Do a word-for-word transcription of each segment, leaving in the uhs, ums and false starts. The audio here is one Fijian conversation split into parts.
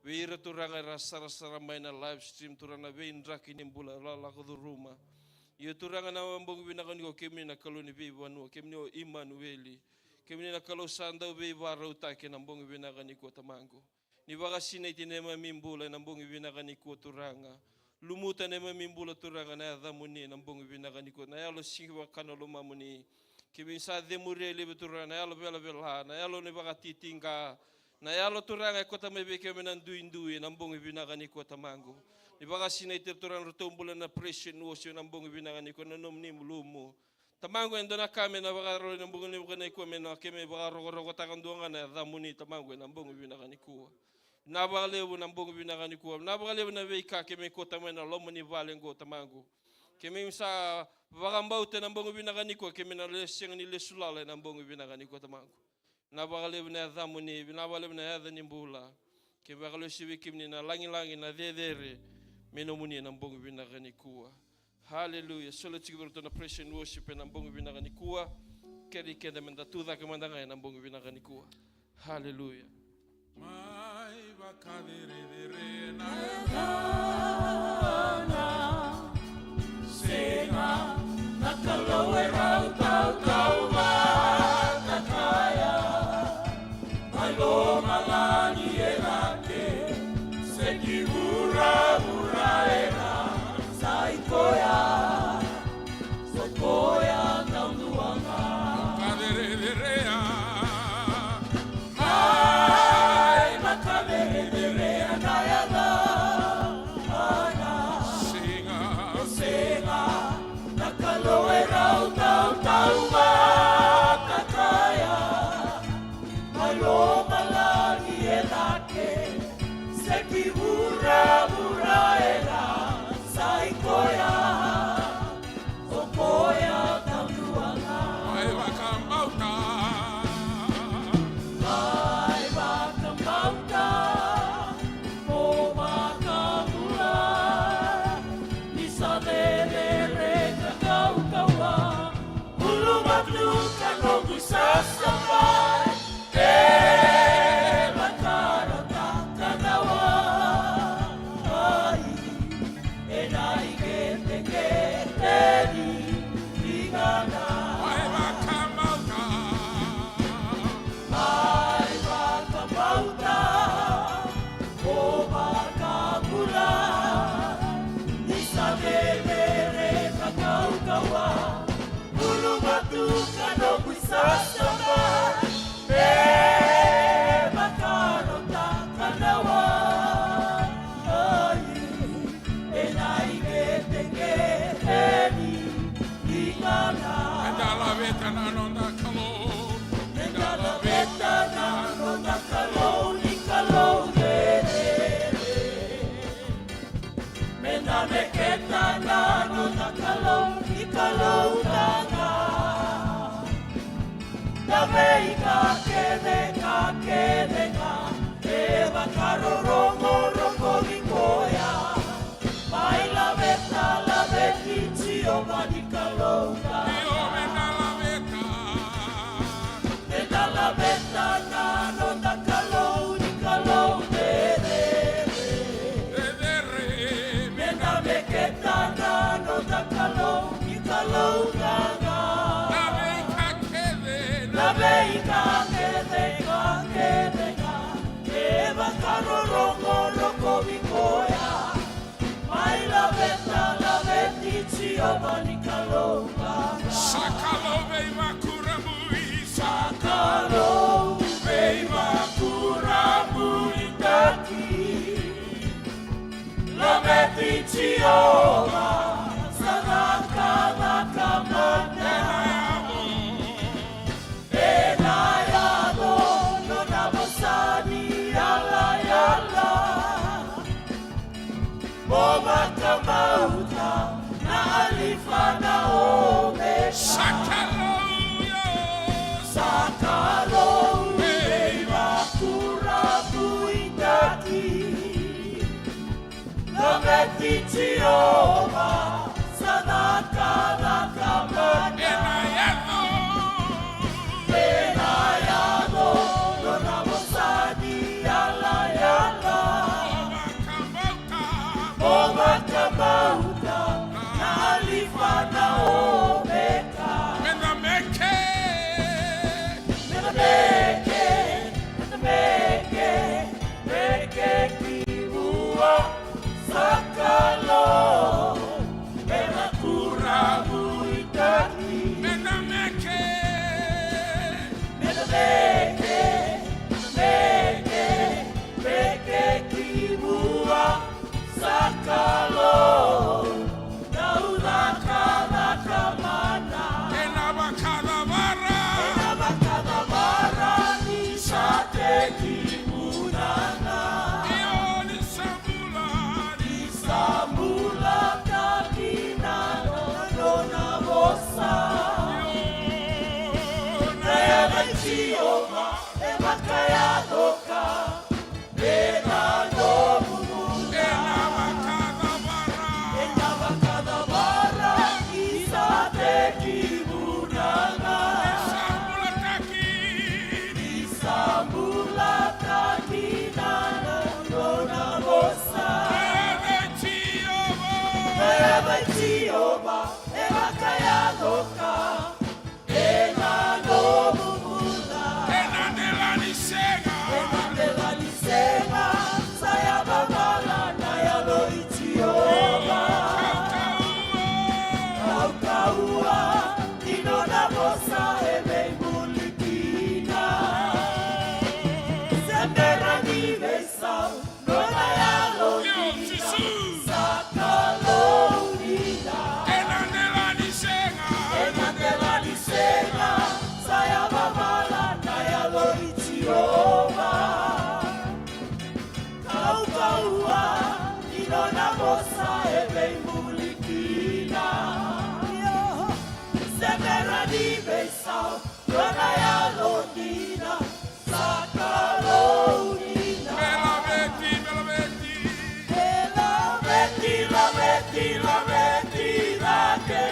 Vei ira Turaga era sarasara mai na live stream, Turaga, na veidraki ni bula era lako curuma. Io Turaga, na bogi vinaka nikua kemuni na Kalou ni veivanua, kemuni o Imanueli. Kemuni na Kalou sa dau veivakarautaki ena bogi vinaka nikua Tamaqu. Ni vakasinaiti neimami bula ena bogi vinaka nikua Turaga. Lumuta neimami bula Turaga na yacamuni ena bogi vinaka nikua, na yalo sega ni vaka na lomamuni. Keimami sa cemuria e liu Turaga na yalo velavela, na yalo ni vakatitiqa, na yalo Turaga e koto mai vei keimami na duidui ena bogi vinaka nikua Tamaqu. Ni vakasinaiti Turaga na nodratou bula na praise and worship ena bogi vinaka nikua ena nomuni lumu. Tamaqu, e dua na ka me na vakarau ena bogi ni vaka nikua me na keimami vakarokorokotaka dua ga na yacamuni Tamaqu ena bogi vinaka nikua. Vinaka vakalevu na bogi vinaka nikua. Vinaka vakalevu na veika keimami kauta mai na loma ni vale qo Tamaqu. Keimami sa vakabauta ena bogi vinaka nikua keimami na le sega ni lesu lala ena bogi vinaka nikua Tamaqu. Vinaka vakalevu na yacamuni, vinaka vakalevu na yaca ni bula. Keimami vakalesuya vei kemuni na lagilagi, na cecere me nomuni ena bogi vinaka nikua. Haleluya. Soli tiko vei iratou na praise and worship ena bogi vinaka nikua. Kerei keda meda tu cake mada ga ena bogi vinaka nikua. Haleluya. Mai vakacerecere na yacana. Sega na Kalou e rau tautauvata kaya. Mai lomalagi e cake, se ki vuravura e ra, sa i koya, sa i koya taudua ga. Vakacerecerea. Mai vakacerecerea na yacana. Sega. Sega na Kalou e rau tautauvata kaya. Mai lomalagi e cake, se ki vuravura e ra, sa i koya, o koya taudua ga. Mai vakabauta. Mai vakabauta, mo vakabula, ni sa cecere na kaukauwa. Uluvatu ka noqu sasavai, e vakarotakana wai, e na i qeteqete ni ligana. Mai vakabauta. Mai vakabauta. O vakabula, ni sa cecere na kaukauwa, uluvatu ka noqu sasavai, e vakarotakana wai, e na i qeteqete ni ligana. Eda laveta na noda Kalou. Meda laveta na noda Kalou ni Kalou cecere. Meda meketa na noda Kalou ni Kalou gaga. Na veika kece ka kece ga e vakarorogo rogoci koya. Mai laveta, laveti Jiova ni Kalou ga. Io, meda laveta. Meda laveta na noda Kalou ni Kalou cecere. Cecere. Meda meketa na noda Kalou ni Kalou gaga. Na veika kece, na veika kece ga, kece ga e vakarorogo rokovi koya. Mai laveta, laveti Jiova ni Kalou gaga. Sa Kalou veivakurabui. Sa Kalou veivakurabuitaki. Laveti Jiova, sa cakacaka mada. Ena yaco nona vosa ni yalayala. Mo vakabauta na Alifa na Omeka. Sa Kalou, io. Sa Kalou veivakurabuitaki. Laveti Jiova, sa cakacaka mada. Ena yaco. Ena yaco nona vosa ni yalayala. Jiova e vakayaloka ena nomu bula. Ena vakacavara. Ena vakacavara ni sa tekivu na ga. Ni sa bulataki. Ni sa bulataki na nona vosa. Ena Jiova. Ena Jiova e vakayaloka ena nomu bula. Ena dela ni sega. Ena dela ni sega. Sa yavavala na yalo i Jiova. Kaukauwa. Kaukauwa ni nona vosa e veibuli kina. Se bera ni veisau nona yalo dina. Sa Kalou dina. Ena dela ni sega. Ena dela ni sega. Sa yavavala na yalo i Jiova. Kaukauwa ni nona vosa e veibuli kina. Se bera ni veisau nona yalo dina. Sa Kalou dina. Me laveti, me laveti. Me laveti, laveti, laveti cake.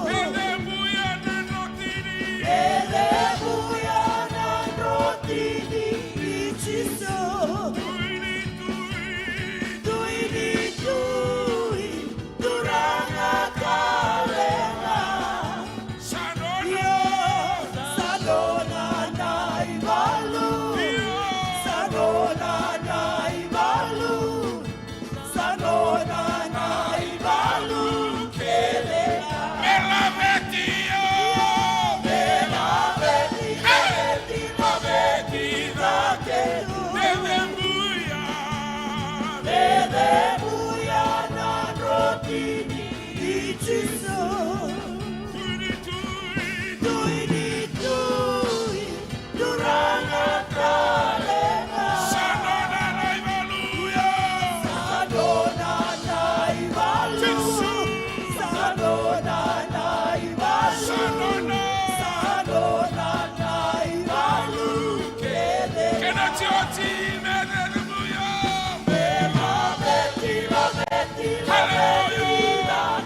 Me cemuya na drotini. Me cemuya na drotini i Jisu. Dui ni dui. Dui ni dui. Turaga talega. Sa nona. Io, sa nona na ivalu. Io. Sa nona na ivalu. Sa nona na ivalu kece ga. Me laveti, io. Me laveti, laveti, laveti cake. Me cemuya. Me cemuya na drotini i Jisu. Dui ni dui. Dui ni dui. Turaga talega. Sa nona na ivalu. Sa nona na ivalu. Jisu. Sa nona na ivalu. Sa nona. Sa nona na ivalu. Kece. Kena iotioti me cemuya. Me laveti, laveti, laveti. Hallelujah.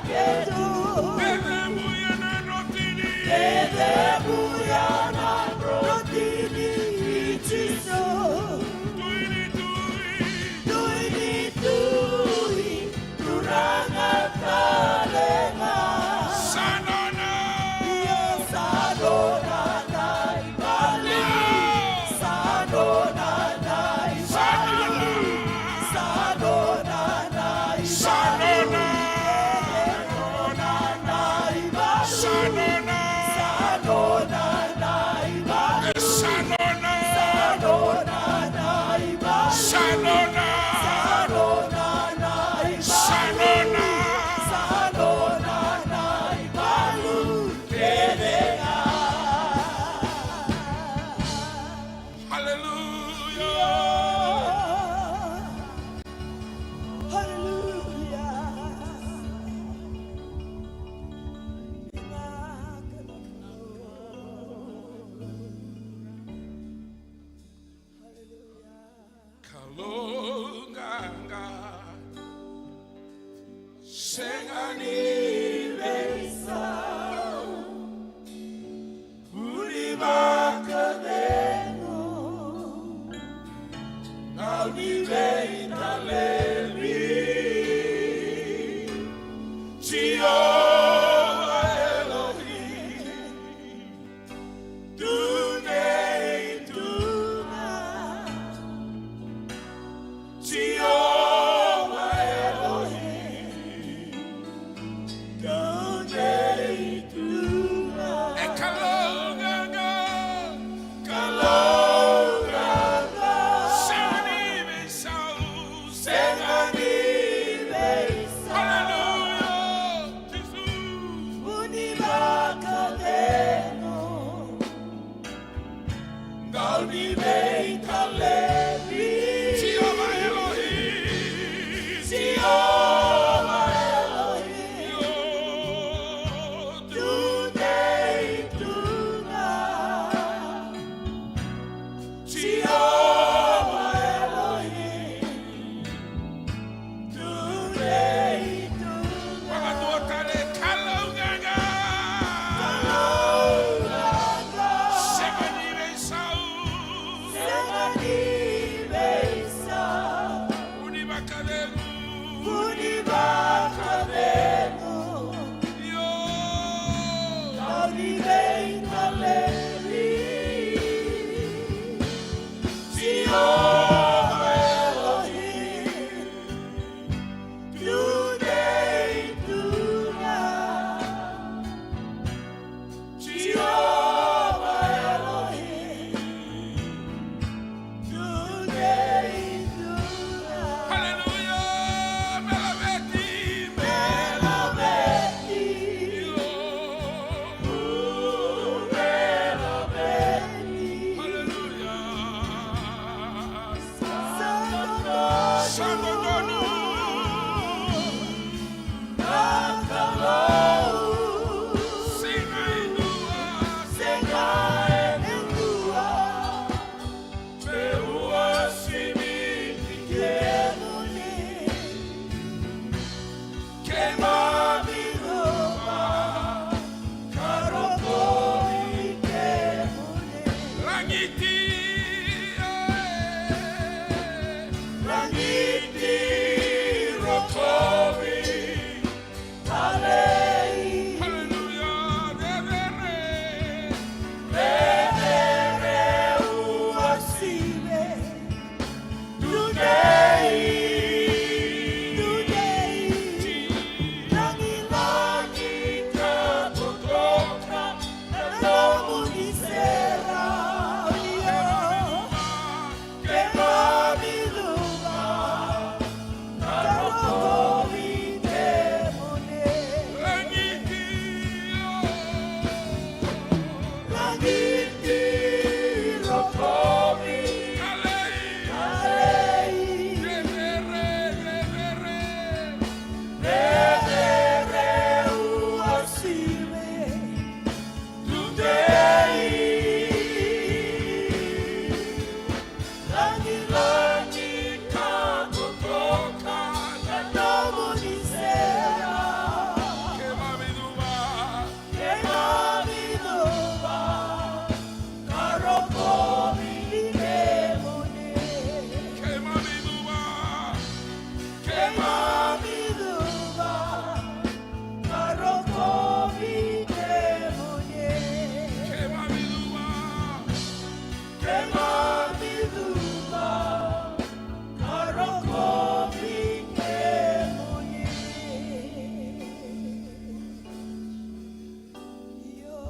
Me cemuya na drotini. Me cemuya na drotini i Jisu. Dui ni dui. Dui ni dui. Turaga talega. Sa nona. Io, sa nona na ivalu. Sa nona na ivalu. Sa nona na ivalu. Sa nona. Sa nona. Sa nona na ivalu. Sa nona. Sa nona na ivalu. Sa nona. Sa nona na ivalu. Sa nona. Sa nona na ivalu. Kece ga. Hallelujah. Hallelujah. Kalou qaqa, sega ni veisau, vu ni vakacegu, gauna ni veitalevi. Jiova Elohim, tudei tu ga. Jiova Elohim, tudei tu ga. E Kalou qaqa, Kalou qaqa, sega ni veisau, sega ni veisau. Hallelujah, Jisu. Vu ni vakacegu, gauna ni veitalevi. Jiova Elohim. Jiova Elohim. Io. Tudei tu ga. Lagiti, lagiti, rokovi, talei. Haleluya, rerere. Rerere, uasivi. Dudei, dudei, lagilagi ka totoka na nomuni sere. Io, keimami cuva ka rokovi kemuni. Lagiti, lagiti, rokovi. Talei. Talei. Rerere, rerere. Rerere, uasivi. Dudei. Lagilagi ka totoka na nomuni sere. Keimami cuva. Keimami cuva ka rokovi kemuni. Keimami cuva. Keimami cuva ka rokovi kemuni. Keimami cuva. Keimami cuva ka rokovi kemuni. Io.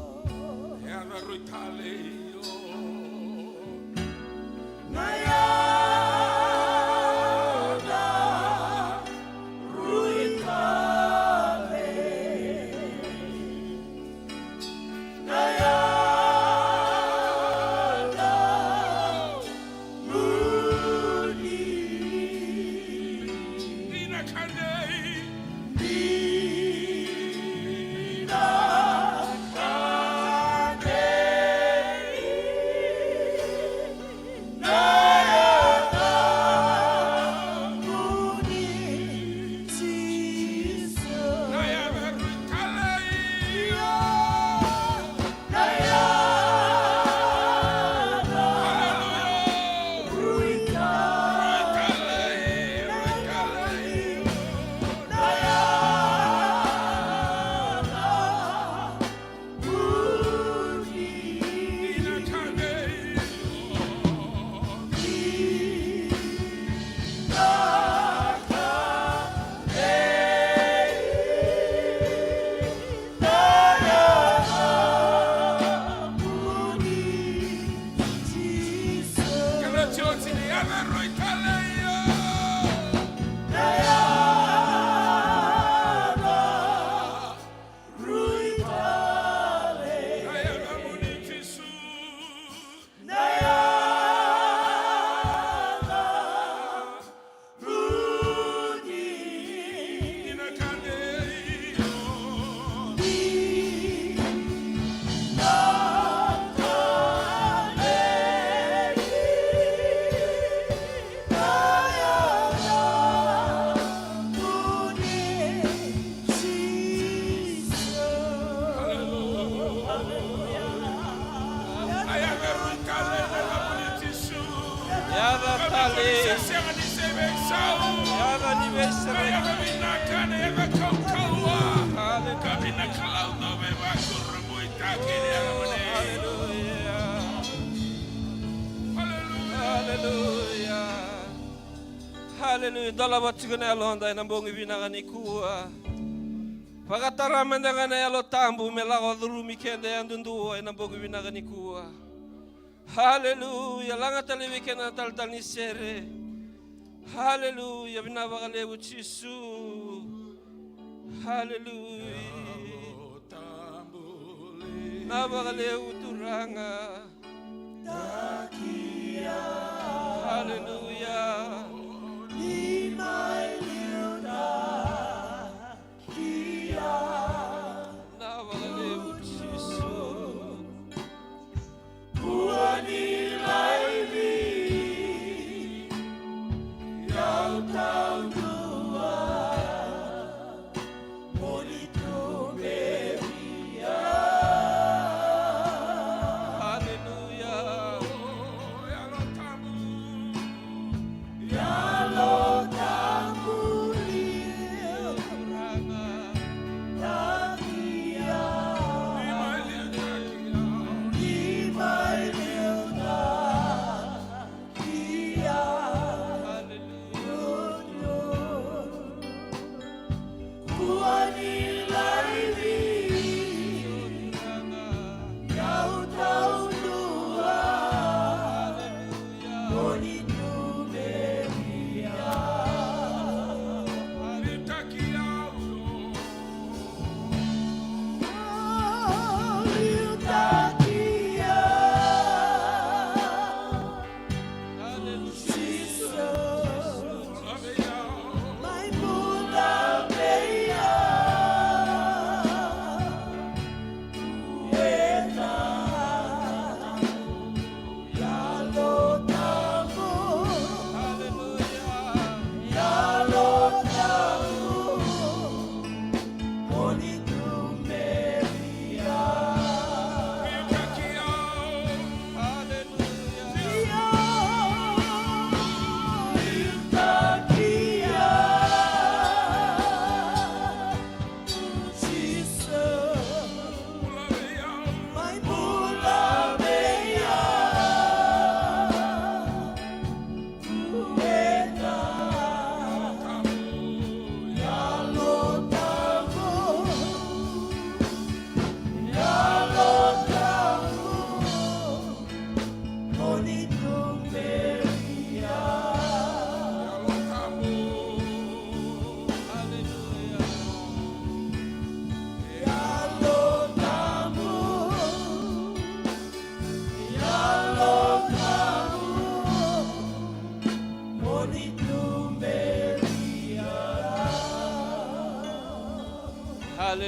Yaca rui talei, io. Na yaca rui talei. Na yaca muni. Dina ka dei. Dina ka dei. Na yaca muni, Jisu. Na yaca rui talei. Na yaca rui talei. Haleluya. Rui talei, rui talei. Na yaca Rui talei. Na yaca muni, Jisu. Na yaca muni. Dina ka dei. Dina ka dei. Yaca talei. Yaca ni veisere. Haleluya. Haleluya. Haleluya. Haleluya. Dolava tiko na yaloda ena bogi vinaka nikua. Vakatara mada ga na Yalo Tabu me lako curumi keda yadudua ena bogi vinaka nikua. Haleluya. Laga tale vei keda na taletale ni sere. Haleluya. Vinaka vakalevu Jisu. Haleluya. Vinaka vakalevu Turaga. Haleluya. Vinaka vakalevu Jisu. Kua ni laivi, au taudua. Haleluya.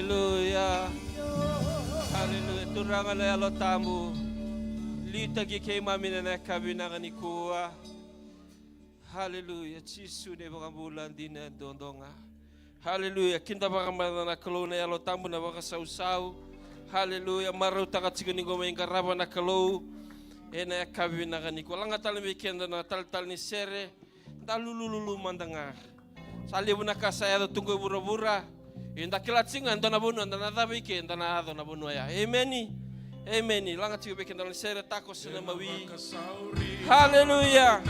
Haleluya. Haleluya. Turaga na Yalo Tabu, liutaki keimami ena yakavi vinaka nikua. Haleluya. Jisu na iVakabula dina duadua ga. Haleluya. Kidavaka mada na Kalou na Yalo Tabu, na vakasausau. Haleluya. Marautaka tiko ni qo mai qarava na Kalou ena yakavi vinaka nikua. Laga tale vei keda na taletale ni sere. Da lulululu mada ga. Sa levu na ka sa yaco tu qo e vuravura. Ia da kila tiko ga e dua na vanua da na cava i ke, da na yaco na vanua ya. Emeni. Emeni. Laga tiko vei keda na sere, Takoso na Mawi. Haleluya.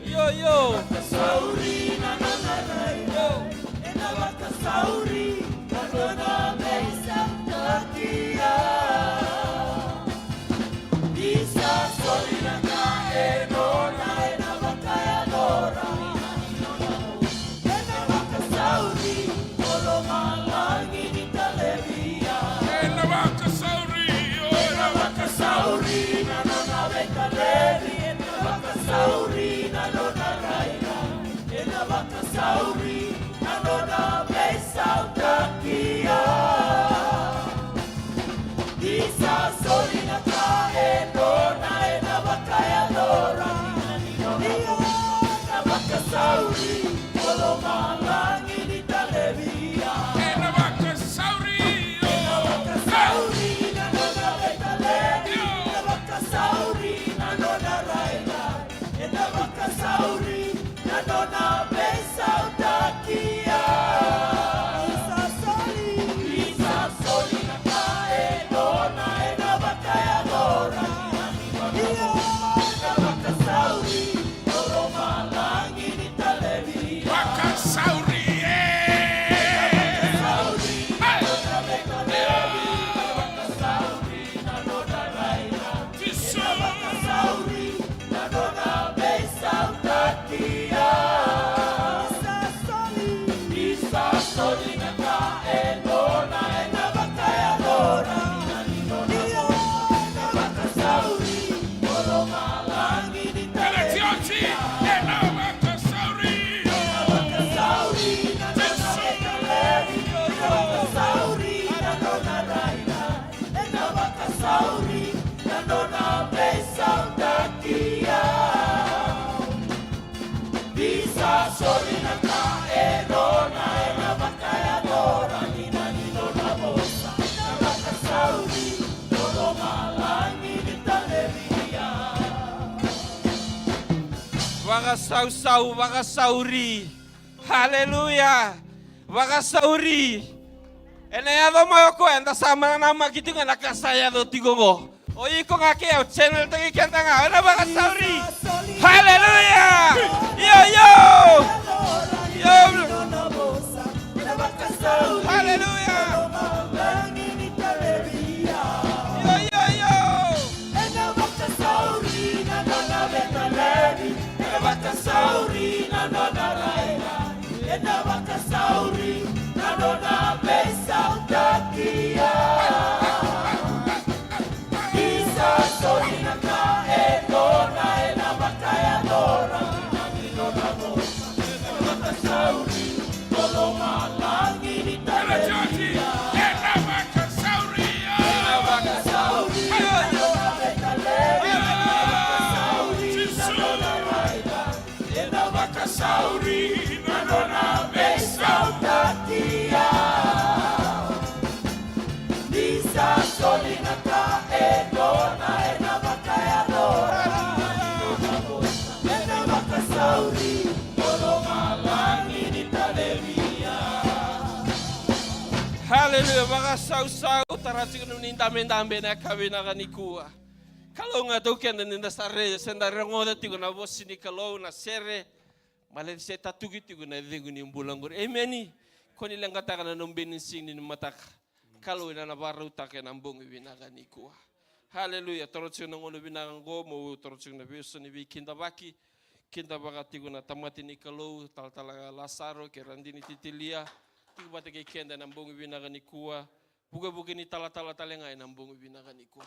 Io, io. Io. Ena vakasauri, io, ena vakasauri na nona veitalevi, ena vakasauri na nona raica, ena vakasauri na nona veisautaki. Ni sa soli na ka e dua na ena vakayacora. Io, na vakasauri, o lomalagi ni talevi. Ena vakasauri, io. Ena vakasauri na nona veitalevi. Io. Ena vakasauri na nona raica. Ena vakasauri na nona veisautaki. Ni sa soli, ni sa soli na ka e dua na ena vakayacora. Io, ena vakasauri, o lomalagi ni talevi. Vakasauri, e. Vakasauri, e. Vakasauri na nona raica. Jisu. Ena vakasauri na nona veisautaki. Ni sa soli, ni sa soli na ka e dua na ena vakayacora. Io, ena vakasauri, o lomalagi ni talevi. Ena vakasauri, io. Ena vakasauri na nona veitalevi. Ena vakasauri na nona raica. Ena vakasauri na nona veisautaki. Ni sa soli na ka e dua na ena vakayacora, ni na ni nona vosa. Ena vakasauri, o lomalagi ni talevi. Vakasausau, vakasauri. Haleluya. Vakasauri. Ena yaco mai o koya, eda sa manamaki tiko ga na ka sa yaco tiko qo. O iko ga kei au, channel taki keda ga, ena vakasauri. Haleluya. Io, io. Io. Haleluya. Io, io, io. Ena vakasauri na nona veitalevi, ena vakasauri na nona raica, ena vakasauri na nona veisautaki. Ni sa soli na ka e dua na ena vakayacora, ni nona vosa, ena vakasauri. Haleluya, vakasausau, tara tiko na nomuni dabedabe ena yakavi vinaka nikua. Kalougata o keda ni da sa raica se da rogoca tiko na vosa ni Kalou, na sere. Baleta se tatuki tiko na icegu ni bula oqori. Emeni. Ko ni leqataka na nomu beni ni siga ni mataka. Kalou ena na vakarautaka ena bogi vinaka nikua. Haleluya. Toro tiko na gauna vinaka oqo, meu toro tiko na veiusu ni veikidavaki. Kidavaka tiko na tamata ni Kalou, talatala Lasaro kei Radini Titilia. Tiko vata kei keda ena bogi vinaka nikua. Vukevuke ni talatala tale ga ena bogi vinaka nikua.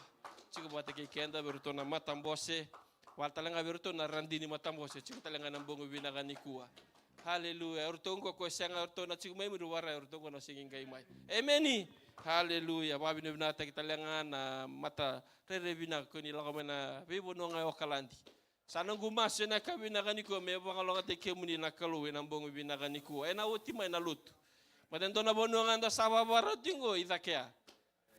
Tiko vata kei keda vei iratou na matabose. Vata tale ga vei iratou na Radini matabose. Tiko tale ga ena bogi vinaka nikua. Haleluya. O ratou oqo ko e sega, o ratou na tiko mai muri, warai, o ratou oqo na sega ni qai mai. Emeni. Haleluya. Vakavinavinakataki tale ga na mata rairai vinaka ko ni lako mai na veivanua ga e Okaladi. Sa noqu masu ena yakavi vinaka nikua me vakalougatataki kemuni na Kalou ena bogi vinaka nikua. Ena oti mai na lotu. Mata e dua na vanua ga da sa vavarau tiko qo i Cakea.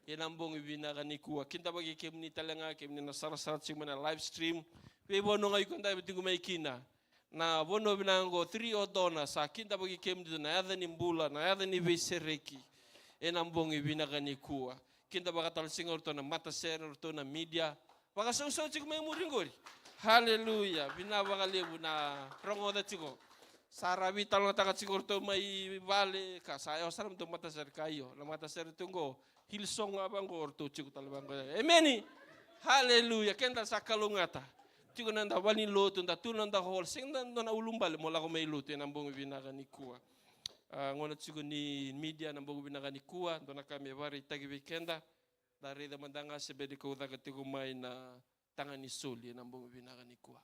Ena bogi vinaka nikua, kidavaki kemuni tale ga, kemuni na sarasara tiko mai na live stream. Veivanua ga iko dau tiko mai kina. Na vanua vinaka oqo, Three Ordona, sa kidavaki kemuni tu na yaca ni bula, na yaca ni veisereki. Ena bogi vinaka nikua. Kidavaka tale tiko ga o ratou na matasere, o ratou na media. Vakasausau tiko mai muri qori. Haleluya. Vinaka vakalevu na rogoca tiko. Sa ra veitalanoataka tiko o ratou mai vale, ka sa yawa sara mo ratou matasere ka io. Na matasere tu oqo, Hillsong ga vaqo, o ratou tiko tale vaqo. Emeni. Haleluya. Keda sa kalougata. Tiko na noda valenilotu, da tu na noda hall, sega na dua na ulubale mo lako mai lotu ena bogi vinaka nikua. A, gauna tiko ni media na bogi vinaka nikua, dua na ka me vakaraitaki vei keda. Da raica mada ga se bera ni kau caka tiko mai na taga ni soli ena bogi vinaka nikua.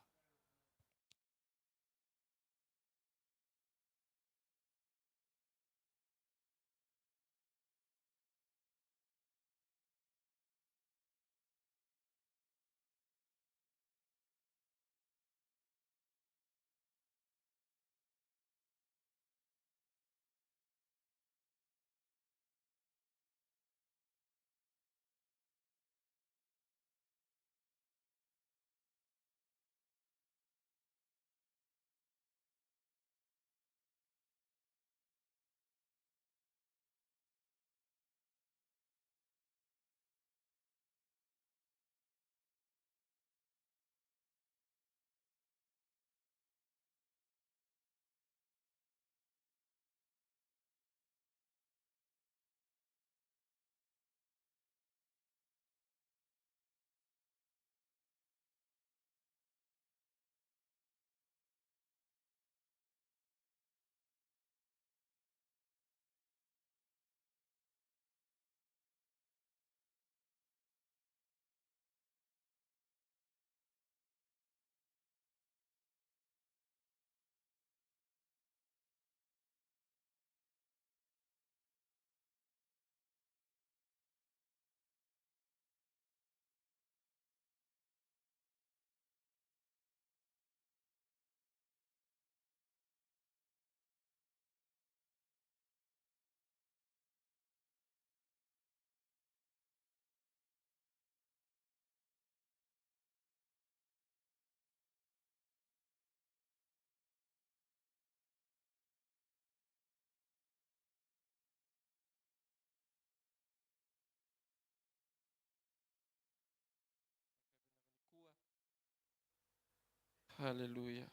Haleluya.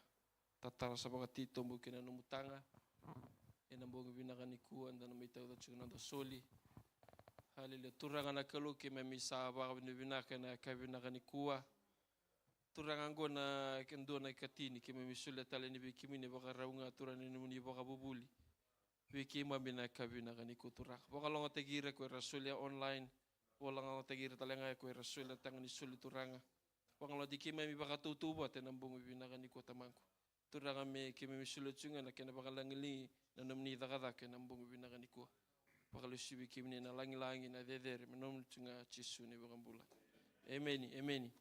Tatara sa vakatitobu kei na nomu taga. Ena bogi vinaka nikua, da na mai tauca tiko na noda soli. Haleluya. Turaga na Kalou, keimami sa vakavinavinaka ena yakavi vinaka nikua. Turaga, oqo na ke dua na ikatini keimami solia tale yani vei kemuni, vakarau ga Turaga ni nomuni vakavuvuli vei keimami na yakavi vinaka nikua, Turaga. Vakalougatataki ira ko era solia online, vakalougatataki ira tale ga ko era solia taga ni soli, Turaga. Vakalougatataki keimami vakatautauvata ena bogi vinaka nikua, Tamaqu. Turaga, me keimami solia tu ga na kena vakalagilagi na nomuni cakacaka ena bogi vinaka nikua. Vakalesui vei kemuni na lagilagi, na cecere, me nomuni tu ga Jisu na iVakabula. Emeni, emeni.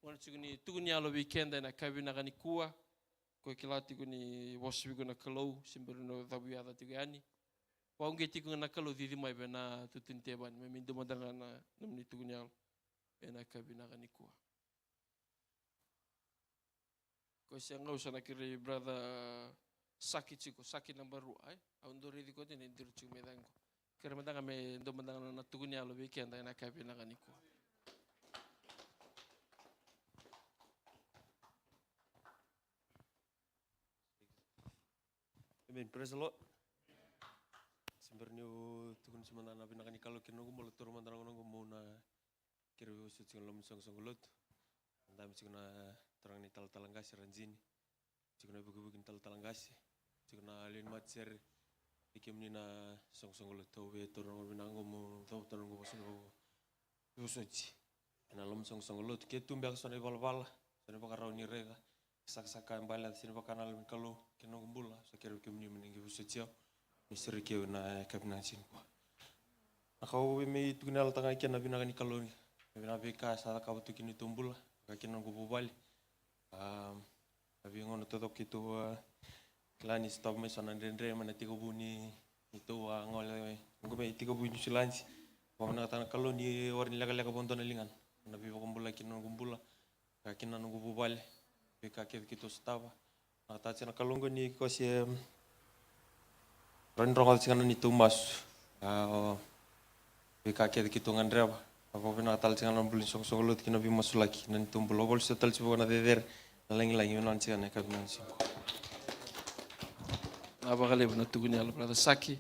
Gauna tiko ni tuku ni yalo vei keda ena yakavi vinaka nikua. Ko kila tiko ni vosa vei iko na Kalou, se bera ni o cavuyaca tiko yani. Vauqeti iko ga na Kalou, cici mai vei na tutu ni tevani, me mi dua mada ga na nomuni tuku ni yalo ena yakavi vinaka nikua. Ko se gau sa na kerei brother Saki tiko, Saki naba rua, ai? Au dau raici koya ni duri tiko mai cake qo. Kerei mada ga me dua mada ga na nona tuku ni yalo vei keda ena yakavi vinaka nikua. Amen. Praise the Lord. Se bera niu tukuna tiko mada na vinaka ni Kalou kei na noqu bula, taura mada na gauna oqo meu na kerei vosoti tiko na loma ni soqosoqo lotu. Dabe tiko na turaga ni talatala qase, Rajini. Tiko na vukivuki ni talatala qase. Tiko na lewe ni matasere. Vei kemuni na soqosoqo lotu, au via taura na gauna vinaka oqo meu cavuta na noqu vosa ni vosoti. Ena loma ni soqosoqo lotu, ke tu beka so na ivalavala, so na ivakarau ni raica, sakasaka e baleta sega ni vaka na Yalo ni Kalou kei na noqu bula. Sa kerei kemuni me ni qai vosoti au, me sereki au ena yakavi vinaka ni siga nikua. Na ka au via mai tukuna yalotaka ga kina na vinaka ni Kalou, na vinaka veika sa cakava tu kina neitou bula, vaka kina noqu vuvale. A, na veigauna taucoko keitou, a, kila ni sotava mai so na dredre mai na tekivu ni, neitou a gole, noqu mai tekivu i Niusiladi. Vakavinavinakataka na Kalou ni warai ni lekaleka vakadua na ligana. Na veivakabulai kina noqu bula, vaka kina noqu vuvale, veika kece keitou sotava. Vinakataka tiko na Kalou qo ni ko se, em, rawa ni rogoca tiko ga na neitou masu. A, o, veika kece keitou gadreva. A, vakavinavinaka tale tiko ga na bula ni soqosoqo lotu kei na veimasulaki na neitou bula. Au vakalesui tale tiko vua na cecere, na lagilagi, vinaka tiko ga na yakavi vinaka ni siga. Vinaka vakalevu na tukuni yalo, brother Saki.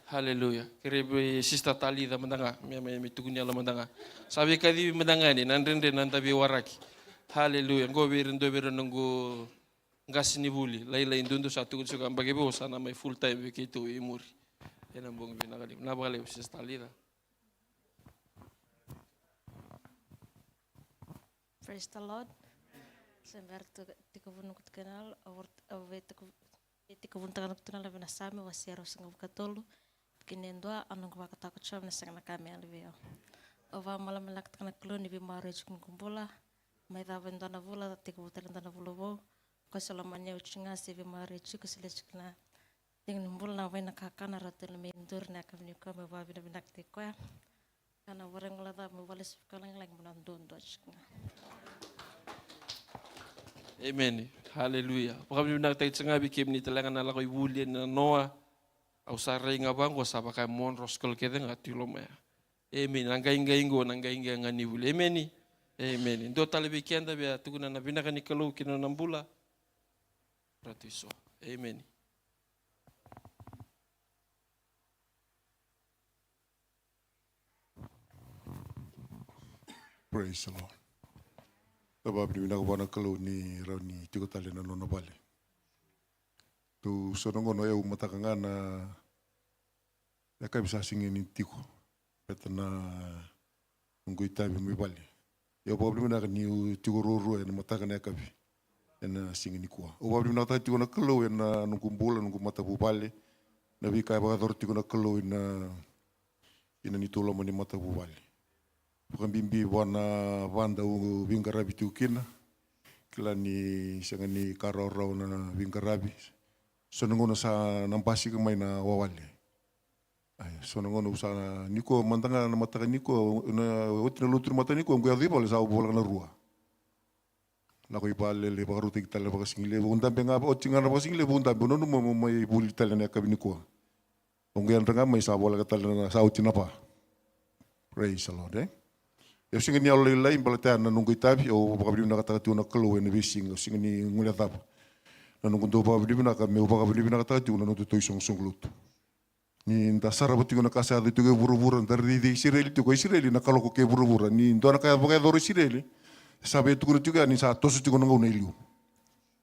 Haleluya. Kerei vei Sister Talitha mada ga me, me, me tukuni yalo mada ga. Sa veikacivi mada ga yani, na dredre na da veiwaraki. Haleluya. Qo vei ira, dua vei ira noqu qasenivuli lailai duadua, sa tukuni tiko ga, yabaki vou sa na mai full time vei keitou i muri. Ena bogi vinaka levu. Vinaka vakalevu Sister Talitha. Praise the Lord. Se bera tu, tekivu noqu tukuna yalo, au, au vei tekivu, vei tekivutaka noqu tukuna yalo vei na Same wase ruasagavulu ka tolu, tikina e dua: Au noqu vakatakoca, me na sega na ka me yali vei au. Au vakamalamalaka taka na Kalou ni veimaroroi tiko noqu bula. Mai cava e dua na vula, tekivu tale e dua na vula vou. Ko se lomani au tiko ga, se veimaroroi tiko, se lesu tiko na tiki ni bula, na wai, na kakana, rau tale me duri na yakavi nikua, meu vakavinavinaka tiko koya. Ka na vure gole cava, meu vale se fika lagilagi, meu na duadua tiko ga. Amen. Haleluya. Vakavinavinakataki tiko ga vei kemuni tale ga na lako i vuli ena noa. Au sa rai ga vaqo, sa vaka e modro skol kece ga tu i loma ya. Amen. Na qaiqai qo, na qaiqai ga ni vuli. Amen. Amen. Dua tale vei keda via tukuna na vinaka ni Kalou kei na nona bula. Ratu iso. Amen. Praise the Lord. Au vakavinavinaka vua na Kalou ni rawa ni tiko tale na nona vale. Tou so na gauna au mataka ga na yakavi sa sega ni tiko. Baleta na noqu itavi mai vale. Ia au vakavinavinaka niu tiko ruarua ena mataka na yakavi ena siga nikua. Au vakavinavinakataka tiko na Kalou ena noqu bula, noqu matavuvale, na veika e vakayacora tiko na Kalou ina, ina neitou loma ni matavuvale. Vakabibi vua na vada au veiqaravi tiko kina. Kila ni sega ni ka rawarawa na veiqaravi. So na gauna sa na basika mai na wawale. Ai, so na gauna au sa, nikua mada ga na mataka nikua, na oti na lotu na mataka nikua, au qai yaco i vale sa voleka na rua. Lako i vale, lai vakarautaki tale na vakasigalevu, au dabe ga, oti ga na vakasigalevu au dabe, au nanuma meu mai vuli tale na yakavi nikua. Au qai yadra ga mai sa voleka tale na, sa oti na va. Praise the Lord, e? Au sega ni yalolailai baleta ya na noqu itavi, au vakavinavinakataka tiko na Kalou ena veisiga, au sega ni guilecava. Na noqu dau vakavinavinaka, meu vakavinavinakataka tiko na nodatou isoqosoqo lotu. Ni da sarava tiko na ka sa yaco tiko e vuravura, da raici Isireli tiko, Isireli na kaloko kei vuravura. Ni dua na ka e vakayacora o Isireli, sa via tukuna tiko ya ni sa toso tiko na gauna e liu.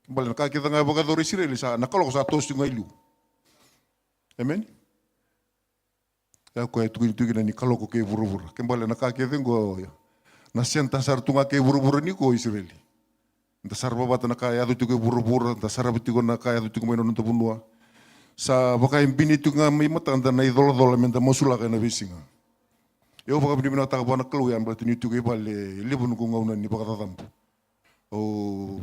Baleta na ka kece ga e vakayacora o Isireli, sa, na kaloko sa toso tiko ga e liu. Amen? Ya koya e tukuni tiko kina ni kaloko kei vuravura. Ke bale na ka kece qo, na center sara tu ga kei vuravura nikua o Isireli. Da sarava vata na ka e yaco tiko e vuravura, da sarava tiko na ka e yaco tiko mai na noda vanua. Sa vaka e bini tiko ga mai matada na icolacola me da masulaka ena veisiga. Au vakavinavinakataka vua na Kalou ya baleta niu tiko i vale e levu noqu gauna ni vakacacabo. Au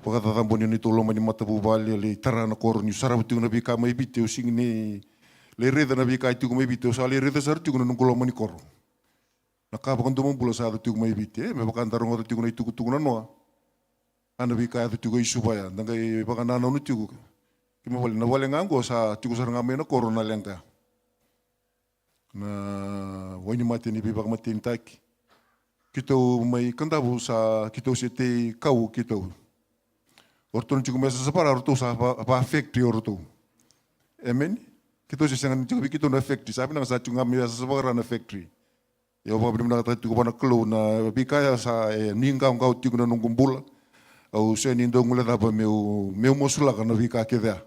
vakacacabo ni neitou loma ni matavuvale, lai tara na koro, niu sarava tiko na veika mai Viti, au sega ni lai raica na veika e tiko mai Viti, au sa lai raica sara tiko na noqu loma ni koro. Na ka vakadomobula sa yaco tiko mai Viti, e, me vaka da rogoca tiko na itukutuku na noa. A, na veika yaco tiko i Suva ya, da qai vakanananu tiko. Kei mai vale, na vale ga qo sa tiko sara ga mai na koro na leqa. Na wainimate ni veivakamatenitaki. Keitou mai Kadavu sa keitou se tei kau keitou. O ratou na tiko mai Yasayasa Vakara, o ratou sa va, va factory o ratou. Amen. Keitou se sega ni tiko vei keitou na factory, sa vinaka sa tiko ga mai Yasayasa Vakara na factory. Ia au vakavinavinakataka tiko vua na Kalou na veika ya sa, e, ni qawqawa tiko na noqu bula. Au sega ni dau guilecava meu, meu masulaka na veika kece ya.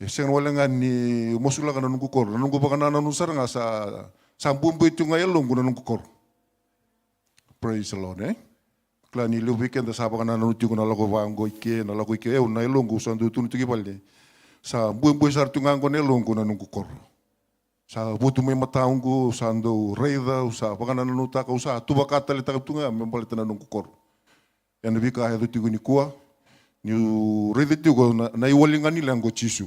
E sega wale ga ni masulaka na noqu koro, na noqu vakanananu sara ga sa, sa buebue tiko ga e yaloqu na noqu koro. Praise the Lord, e? Kila ni levu vei keda sa vakanananu tiko na lako vaqo i ke, na lako i ke. Au na yaloqu sa dau tukuna tiko i vale. Sa buebue sara tu ga qo na yaloqu na noqu koro. Sa votu mai mataqu, sa dau raica, au sa vakanananutaka, au sa tu vakataletaka tu ga me baleta na noqu koro. Ena veika e yaco tiko nikua, niu raica tiko na, na iwali ga ni leqa o Jisu.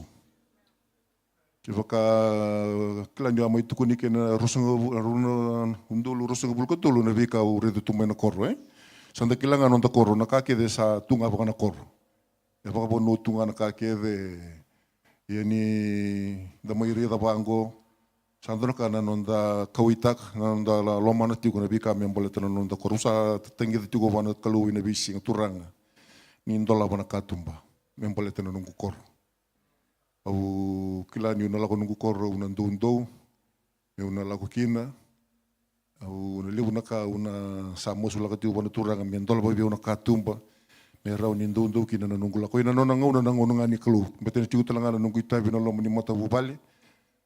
Kevaka kila niu a mai tukuni kei na ruasagavulu, rua na udolu ruasagavulu ka tolu na veika au raica tu mai na koro, e? Sa da kila ga na noda koro, na ka kece sa tu ga vaka na koro. E vakavanua tu ga na ka kece. Ia ni da mai raica vaqo, sa dua na ka na noda kauaitaka, na noda la-, lomana tiko na veika me baleta na noda koro. Au sa tagica tiko vua na Kalou ena veisiga, Turaga, ni dolava na katuba me baleta na noqu koro. Au kila niu na lako noqu koro, au na doudou, meu na lako kina. Au na levu na ka au na sa masulaka tiko vua na Turaga me dolava vei au na katuba me rawa ni doudou kina na noqu lako. Ia na nona gauna na gauna ga ni Kalou. Baleta ni tiko tale ga na noqu itavi na loma ni matavuvale.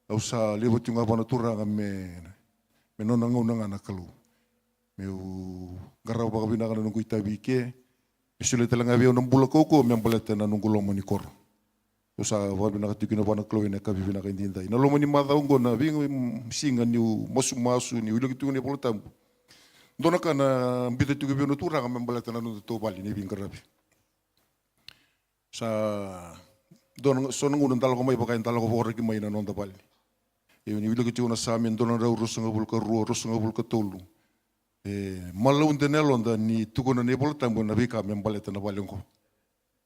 Au sa laiva tiko ga vua na Turaga me, me nona gauna ga na Kalou. Meu qarava vakavinaka na noqu itavi i ke. Me solia tale ga vei au na bula kaukauwa me baleta na noqu loma ni koro. Au sa vakavinaka tiko kina vua na Kalou ena yakavi vinaka edaidai. Na loma ni macawa oqo, na veisiga niu masumasu, niu wilika tiko na iVola Tabu, dua na ka na biuta tiko vei au na Turaga me baleta na nodatou vale ni veiqaravi. Sa dua na, so na gauna da lako mai vaka eda lako vakaraki mai na noda vale. Ia niu wilika tiko na Same dua na drau ruasagavulu ka rua, ruasagavulu ka tolu. E malaude na yaloda ni tukuna na iVola Tabu na veika me baleta na vale oqo.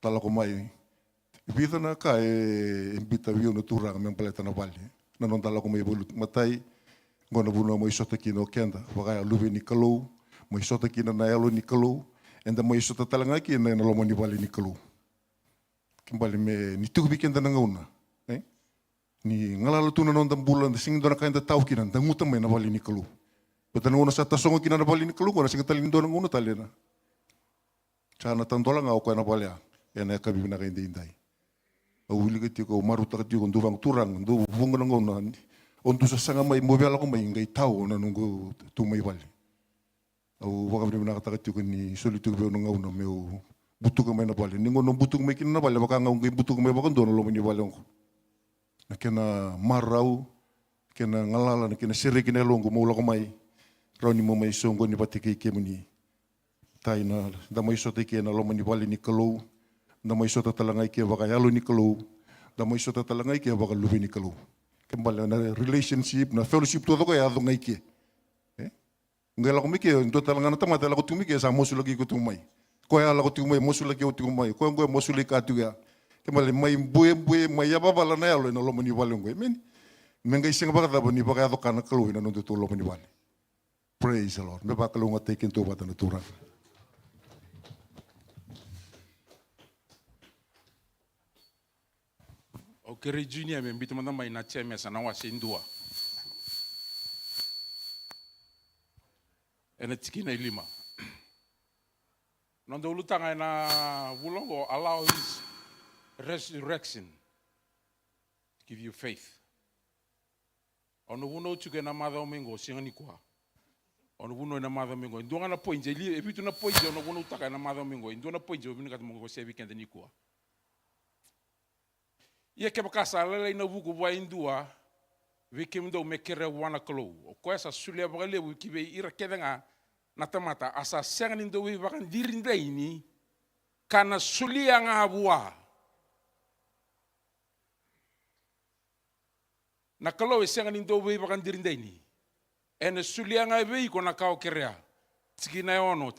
Da lako mai. Vica na ka e, e biuta vei au na Turaga me baleta na vale. Na noda lako mai valuti. Matai, oqo na vanua mai sota kina o keda vaka luve ni Kalou, mai sota kina na Yalo ni Kalou, eda mai sota tale ga kina ena loma ni vale ni Kalou. Kena ibalebale me ni tiko vei keda na gauna, e? Ni galala tu na noda bula, da sega ni dua na ka eda tau kina, da guta mai na vale ni Kalou. Baleta na gauna sa tasogo kina na vale ni Kalou, oqo na sega tale ni dua na gauna tale na. Sa na tadola ga o koya na vale ya ena yakavi vinaka edaidai. Au wilika tiko, au marautaka tiko, dou vaqo, Turaga, dou vuqa na gauna o dou sasaga mai, mo via lako mai, qai tau na noqu tu mai vale. Au vakavinavinakataka tiko ni soli tiko vei au na gauna meu butuka mai na vale. Ni gauna au butuka mai kina na vale, vaka ga au qai butuka mai vakadua na loma ni vale oqo. Na kena marau, kena galala, na kena sereki na yaloqu meu lako mai. Rawa ni meu mai soqoni vata kei kemuni. Tai na, da mai sota i ke na loma ni vale ni Kalou, da mai sota tale ga i ke vaka Yalo ni Kalou, da mai sota tale ga i ke vaka luve ni Kalou. Kena ibalebale na relationship, na fellowship taucoko e yaco ga i ke. E? Qai lako mai ke, dua tale ga na tamata e lako tiko mai ke, sa masulaki iko tiko mai. Koya e lako tiko mai, masulaki au tiko mai. Koya oqo e masulaki koya tiko ya. Kena ibalebale mai buebue, mai yavavala na yalo ena loma ni vale oqo. Emeni. Me qai sega vakacava ni vakayaco ka na Kalou ena nodatou loma ni vale. Praise the Lord. Me vakalougatataki kedatou vata na Turaga. Au kerei Junior me biuta mada mai na Jemesa na wase e dua, ena tikina e lima. Noda ulutaga ena vula oqo, allow his resurrection to give you faith. Au na vunau tiko ena macawa mai qo, sega nikua. Au na vunau ena macawa mai qo. E dua ga na poidi, e li-, e vitu na poidi au na vunautaka ena macawa mai qo. E dua na poidi au vinakata meu wasea vei keda nikua. Ia kevaka sa lailai na vuku vua e dua vei kemudou me kerea vua na Kalou, o koya sa solia vakalevu ki vei ira kece ga na tamata, a sa sega ni dau veivakadiridaini, ka na solia ga vua. Na Kalou e sega ni dau veivakadiridaini. Ena solia ga vei iko na ka o kerea. Tikina e ono.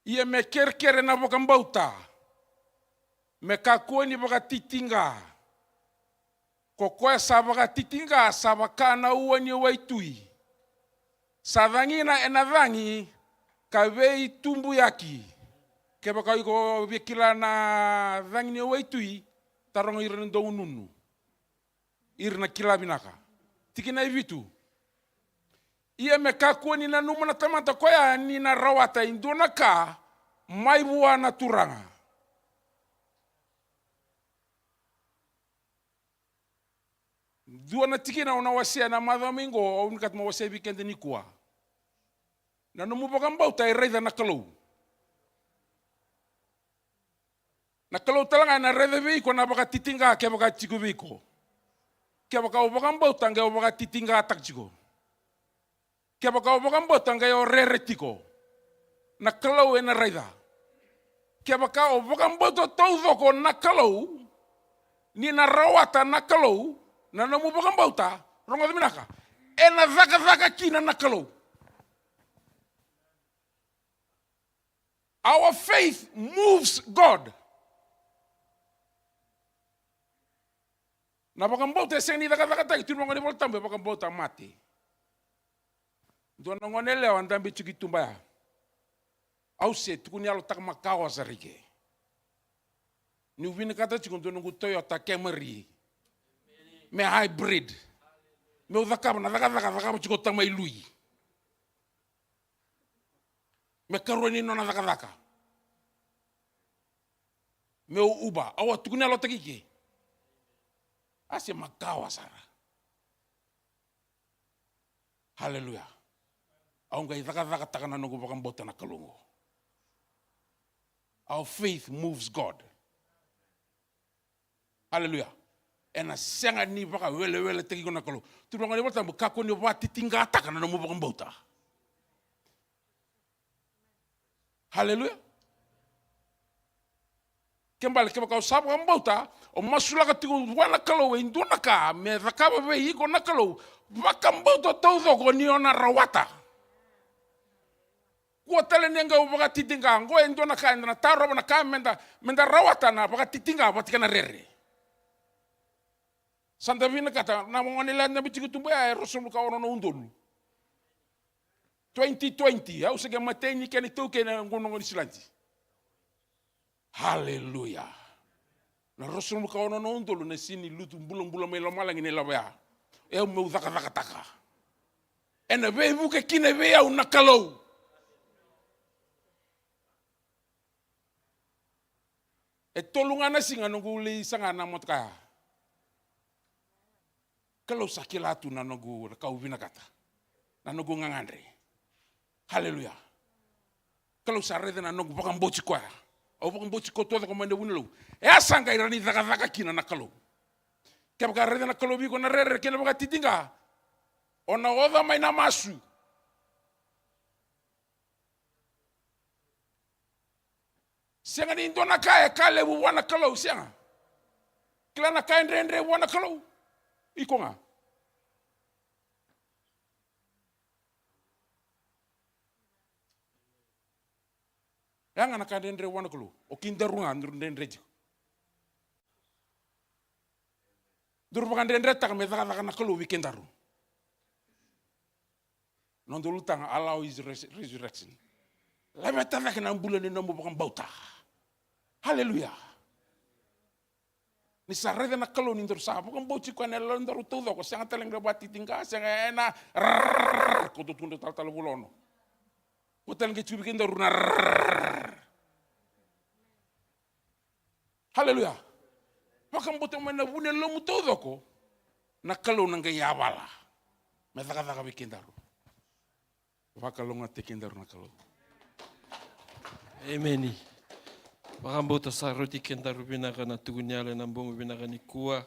Ia me kerekere na vakabauta, me kakua ni vakatitiqa. Ko koya sa vakatitiqa sa vaka na ua ni waitui, sa cagina ena cagi ka veitubuyaki. Kevaka iko via kila na cagi ni waitui, taroga ira na daununu, ira na kila vinaka. Tikina e vitu. Ia me kakua ni nanuma na tamata koya ni na rawata e dua na ka mai vua na Turaga. Dua na tikina au na wasea na macawa mai qo, au vinakata meu wasea vei keda nikua. Na nomu vakabauta e raica na Kalou. Na Kalou tale ga ena raica vei iko na vakatitiqa kevaka e tiko vei iko. Kevaka o vakabauta qai o vakatitiqataka tiko. Kevaka o vakabauta qai o rere tiko, na Kalou ena raica. Kevaka o vakabauta taucoko na Kalou, ni na rawata na Kalou na nomu vakabauta, rogoca vinaka, ena cakacaka kina na Kalou. Our faith moves God. Na vakabauta e sega ni cakacakataki, tukuna vaqo na iVolatabu, e vakabauta mate. Dua na gone yalewa dabe tiko i tuba ya. Au se tukuni yalotaka makawa sara i ke. Niu vinakata tiko dua noqu Toyota Camry. Me hybrid. Meu cakava na cakacaka, cakava tiko tamai lui. Me karua ni nona cakacaka. Meu Uber, au a tukuna yalotaki ke. A se makawa sara. Haleluya. Au qai cakacakataka na noqu vakabauta na Kalou qo. Our faith moves God. Haleluya. Ena sega ni vakaweleweletaki iko na Kalou. Tukuna vaqo na iVolatabu, kakua ni vakatitiqataka na nomu vakabauta. Haleluya. Ke bale, kevaka o sa vakabauta, o masulaka tiko vua na Kalou e dua na ka me cakava vei iko na Kalou, vakabauta taucoko ni o na rawata. Kua tale ni qai o vakatitiqa, qo e dua na ka eda na tarova, na ka meda, meda rawata na vakatitiqa vata kei na rere. Sa da vinakata, na gone yalewa dabe tiko i tuba ya e ruasagavulu ka ono na udolu. Twenty twenty, au se qai mateni kena iTaukei na gone, gone Niusiladi. Haleluya. Na ruasagavulu ka ono na udolu na sega ni lutu bulabula mai lomalagi na ilavo ya. E au meu cakacakataka. Ena veivuke kina vei au na Kalou. E tolu ga na siga noqu lai saga na motoka ya. Kalou sa kila tu na noqu, na ka au vinakata. Na noqu gagadre. Haleluya. Kalou sa raica na noqu vakabauti koya. Au vakabauti koya taucoko mai na vu ni Kalou. E a sa qai rawa ni cakacaka kina na Kalou. Kevaka raica na Kalou vei iko na rere kei na vakatitiqa, o na oca mai na masu. Sega ni dua na ka e ka levu vua na Kalou, sega. Kila na ka e dredre vua na Kalou. Iko ga. Ya ga na ka dredre vua na Kalou. O kedaru ga daru dredre tiko. Daru vakadredretaka me cakacaka na Kalou vei kedaru. Noda ulutaga, allow his res-, resurrection. Laveta cake na bula ni nomu vakabauta. Haleluya. Ni sa raica na Kalou ni daru sa vakabauti koya ena yalodaru taucoko, sega tale ga vakatitiqa, sega ena rrrr, ko tukuna talatala vula ono. Ko tale ga tiko vei kedaru na rrrr. Haleluya. Vakabauta mai na vu ni yalomu taucoko, na Kalou na qai yavala me cakacaka vei kedaru. Vakalougatataki kedaru na Kalou. Emeni. Vakabauta sa rauti kedaru vinaka na tuku ni yalo ena bogi vinaka nikua.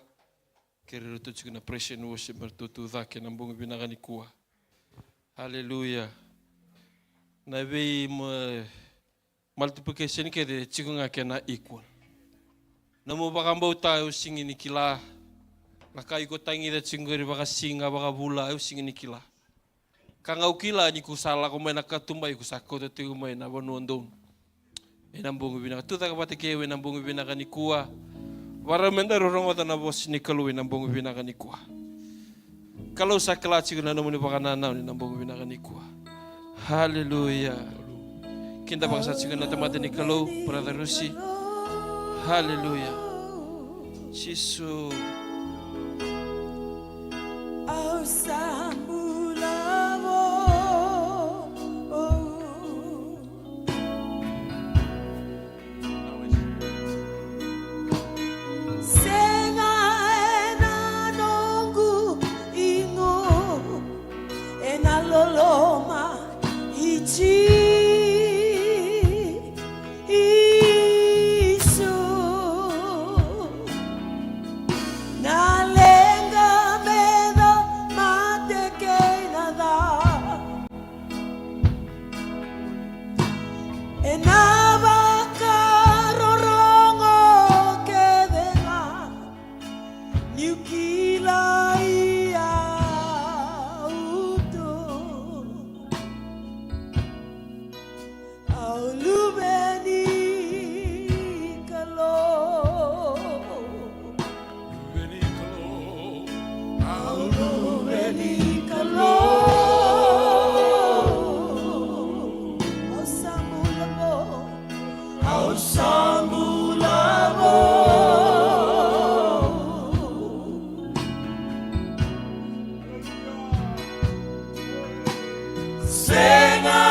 Kerea iratou tiko na praise and worship me ratou tu cake ena bogi vinaka nikua. Haleluya. Na vei ma-, multiplication kece e tiko ga kena equal. Nomu vakabauta au sega ni kila. Na ka iko tagica tiko qori vakasiga, vakavula, au sega ni kila. Ka ga au kila ni ko sa lako mai na katuba, iko sa kauta tiko mai na vanua donu. Ena bogi vinaka, tu cake vata kei au ena bogi vinaka nikua. Vakarau me daru rogoca na vosa ni Kalou ena bogi vinaka nikua. Kalou sa kila tiko na nomuni vakanananu ena bogi vinaka nikua. Haleluya. Keda vakasama tiko na tamata ni Kalou, brother Rusi. Haleluya. Jisu. Au sa bula vou. Sega ena noqu igu, ena loloma i Jisu, na leqa me da mate kei na ca. Ena vakarorogo kece ga niu kilai au tu. Au luve ni Kalou. Luve ni Kalou. Au luve ni Kalou. Au sa bula vou. Au sa bula vou. Sega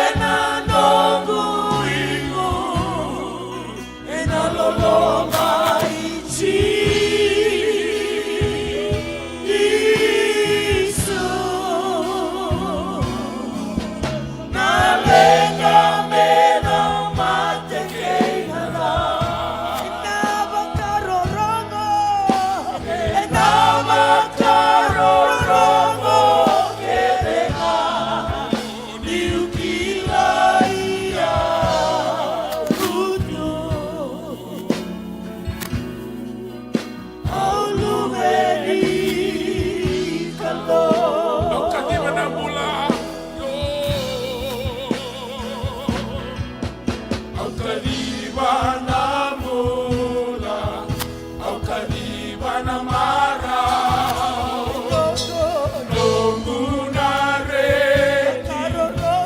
ena noqu igu, ena loloma i Jisu. Na leqa me na mate kei na ca. Ena vakarorogo, ena vakarorogo kece ga niu kilai au tu. Au luve ni Kalou. Au kaciva na bula. Au kaciva na bula. Au kaciva na marau. Noqu na reki.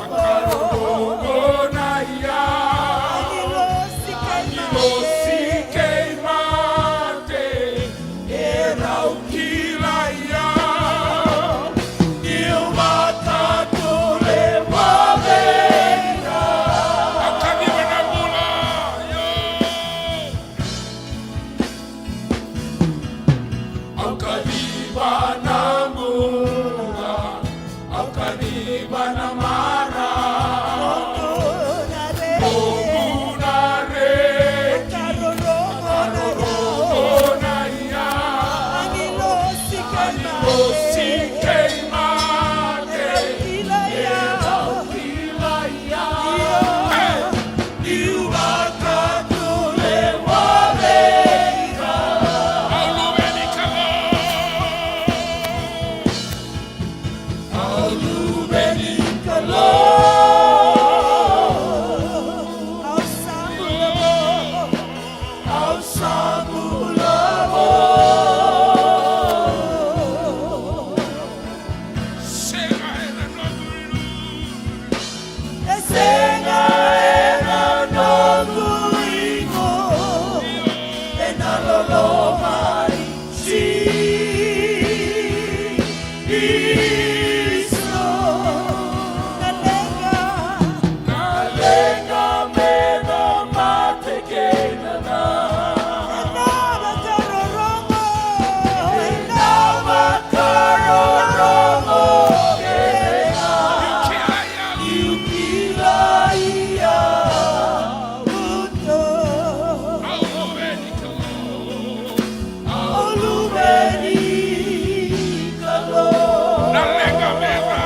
Vakarorogo na iyau. Agilosi kei mate. Agilosi kei mate. Erau kilai au. Niu vakatule vale ira. Au kaciva na bula. Io. Au kaciva na bula. Au kaciva na marau. Noqu na reki. Vakarorogo na iyau. Agilosi kei mate. Agilosi kei mate. Erau kilai au. Erau kilai au. Io. Niu vakatule vale ira. Au luve ni Kalou. Au luve ni Kalou. Au sa bula vou. Au sa bula vou. Sega ena noqu igu. E sega ena noqu igu. Ena loloma i Jisu. Na leqa. Na leqa me na mate kei na ca. Ena vakarorogo. Ena vakarorogo. Niu kilai au. Niu kilai au. Au luve ni Kalou. Au luve ni Kalou. Na leqa me na.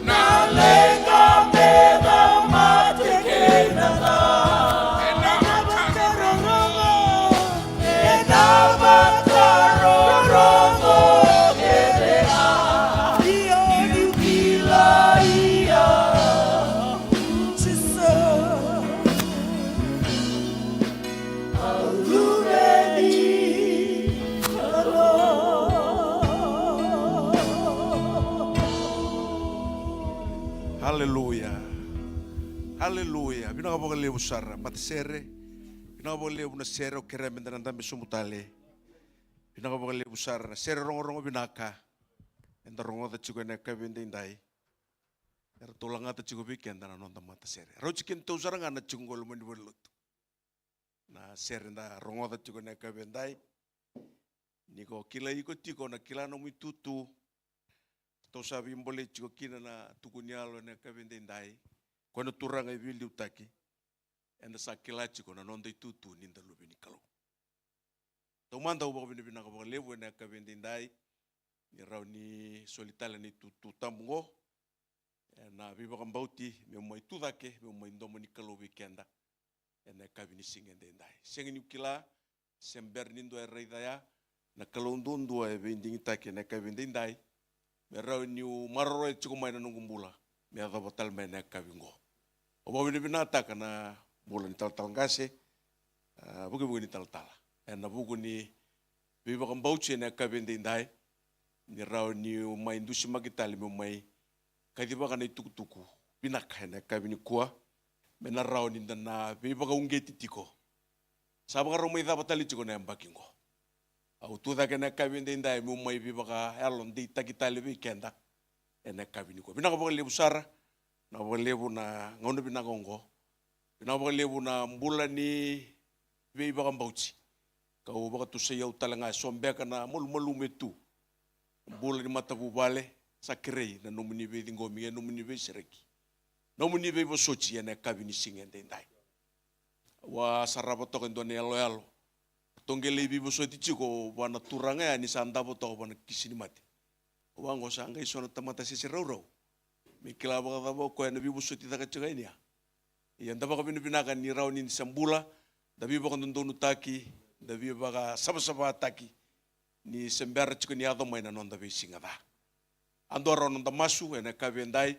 Na leqa me na mate kei na ca. Ena vakarorogo. Ena vakarorogo kece ga. Io, niu kilai au. Jisu. Au luve ni Kalou. Aleluya. Aleluya. Vinaka vakalevu sara, matasere. Vinaka vakalevu na sere, au kerea meda na dabe sobu tale. Vinaka vakalevu sara na sere rogorogo vinaka eda rogoca tiko ena yakavi edaidai. Eratou lagata tiko vei keda na noda matasere. Rauti kedatou sara ga na tiko qo e loma ni valenilotu. Na sere eda rogoca tiko ena yakavi edai. Ni ko kilai iko tiko na kila nomu itutu. Au sa veibolei tiko kina na tukuni yalo ena yakavi edaidai. Ko na Turaga e veiliutaki. Eda sa kila tiko na noda itutu ni da luve ni Kalou. Taumada au vakavinavinaka vakalevu ena yakavi edaidai ni rawa ni soli tale na itutu tabu oqo. Ena veivakabauti meu mai tu cake, meu mai domo ni Kalou vei keda. Ena yakavi ni siga edaidai. Sega niu kila se bera ni dua e raica ya, na Kalou duadua e veidigitaki ena yakavi edaidai. Me rawa niu maroroya tiko mai na noqu bula me yacova tale mai na yakavi oqo. Au vakavinavinakataka na bula ni talatala qase, a, vukevuke ni talatala. Ena vuku ni veivakabauti ena yakavi edaidai, ni rawa niu mai dusimaki tale meu mai kacivaka na itukutuku vinaka ena yakavi nikua, me na rawa ni da na veivakauqeti tiko. Sa vakarau mai cava tale tiko na yabaki oqo. Au tu cake ena yakavi edaidai meu mai veivakayalodeitaki tale vei keda ena yakavi nikua. Vinaka vakalevu sara, vinaka vakalevu na gauna vinaka oqo. Vinaka vakalevu na bula ni veivakabauti. Kau vakatusai au tale ga eso beka na malumalumu e tu. Bula ni matavuvale, sa kerei na nomuni veiciqomi, e nomuni veisereki, nomuni veivosoti ena yakavi ni siga edaidai. Au a sarava toka e dua na iyaloyalo. Ratou qai lai veivosoti tiko vua na turaga ya ni sa davo toka vua na kisi ni mate. Au vaqo, sa qai so na tamata sese raurau me kila vakacava o koya na veivosoti caka tiko yani ya. Ia da vakavinavinaka ni rawa ni da se bula, da veivakadodonutaki, da veivakasavasavataki, ni se bera tiko ni yaco mai na noda veisiga ca. A dua rawa noda masu ena yakavi edai.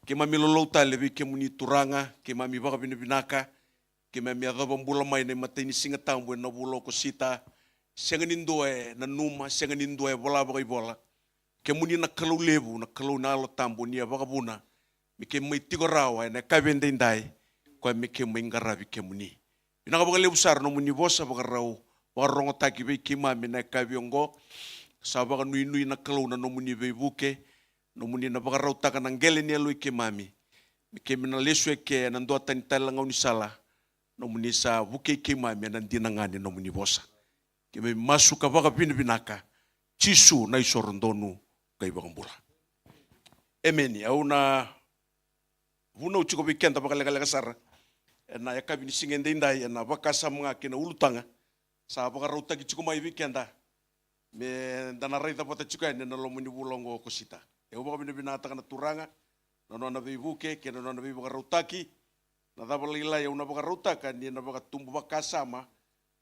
Keimami lolou tale vei kemuni Turaga, keimami vakavinavinaka. Keimami yacova bula mai na imatai ni Siga Tabu ena vula o Okosita. Sega ni dua e nanuma, sega ni dua e vola vakaivola. Kemuni na Kalou levu, na Kalou na Yalo Tabu, ni a vakavuna me keimami tiko rawa ena yakavi edaidai, koya me keimami qaravi kemuni. Vinaka vakalevu sara nomuni vosa vakarau vakarogotaki vei keimami ena yakavi oqo. Sa vakanuinui na Kalou na nomuni veivuke, nomuni na vakarautaka na qele ni yaloi keimami, me keimami na lesu eke ena duatani tale na gaunisala. Nomuni sa vukei keimami ena dina ga ni nomuni vosa. Keimami masu ka vakavinavinaka, Jisu na isoro donu ka iVakabula. Emeni. Au na vunau tiko vei keda vakalekaleka sara ena yakavi ni siga edaidai, ena vakasama ga kei na ulutaga sa vakarautaki tiko mai vei keda, me da na raica vata tiko yani ena loma ni vula oqo o Okosita. Au vakavinavinakataka na Turaga na nona veivuke kei na nona veivakarautaki. Na cava lailai au na vakarautaka ni na vakatubu vakasama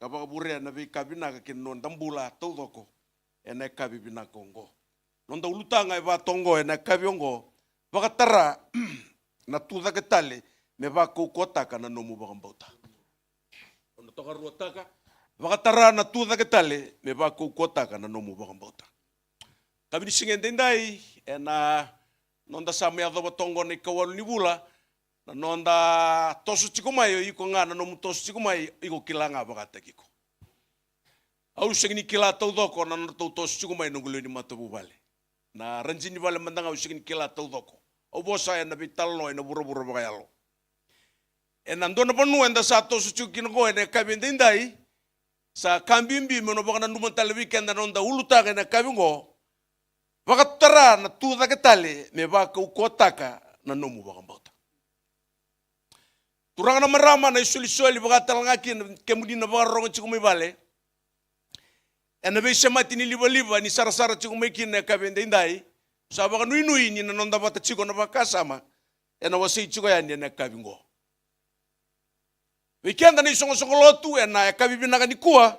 ka vakavurea na veika vinaka kei na noda bula taucoko ena yakavi vinaka oqo. Noda ulutaga e vaka oqo ena yakavi oqo: Vakatara na tu cake tale me vakaukauwataka na nomu vakabauta. Au na tokaruataka: Vakatara na tu cake tale me vakaukauwataka na nomu vakabauta. Yakavi ni siga edaidai, ena noda sa mai yacova toka oqo na ikawalu ni vula, na noda toso tiko mai, o iko ga na nomu toso tiko mai, iko kila ga vakataki iko. Au sega ni kila taucoko na nodratou toso tiko mai noqu lewe ni matavuvale. Na radini vale mada ga au sega ni kila taucoko. Au vosa ena veitalanoa ena vuravura vakayalo. Ena dua na vanua eda sa toso tiko kina oqo ena yakavi edaidai, sa ka bibi meu na vakananuma tale vei keda na noda ulutaga ena yakavi oqo: Vakatara na tu cake tale me vakaukauwataka na nomu vakabauta. Turaga na marama, na isolisoli, vakatale ga kina kemuni na vakarorogo tiko mai vale ena veisemati ni livaliva ni sarasara tiko mai kina ena yakavi edaidai. Sa vakanuinui ni na noda vata tiko na vakasama ena wasei tiko yani ena yakavi oqo. Vei keda na isoqosoqo lotu ena yakavi vinaka nikua,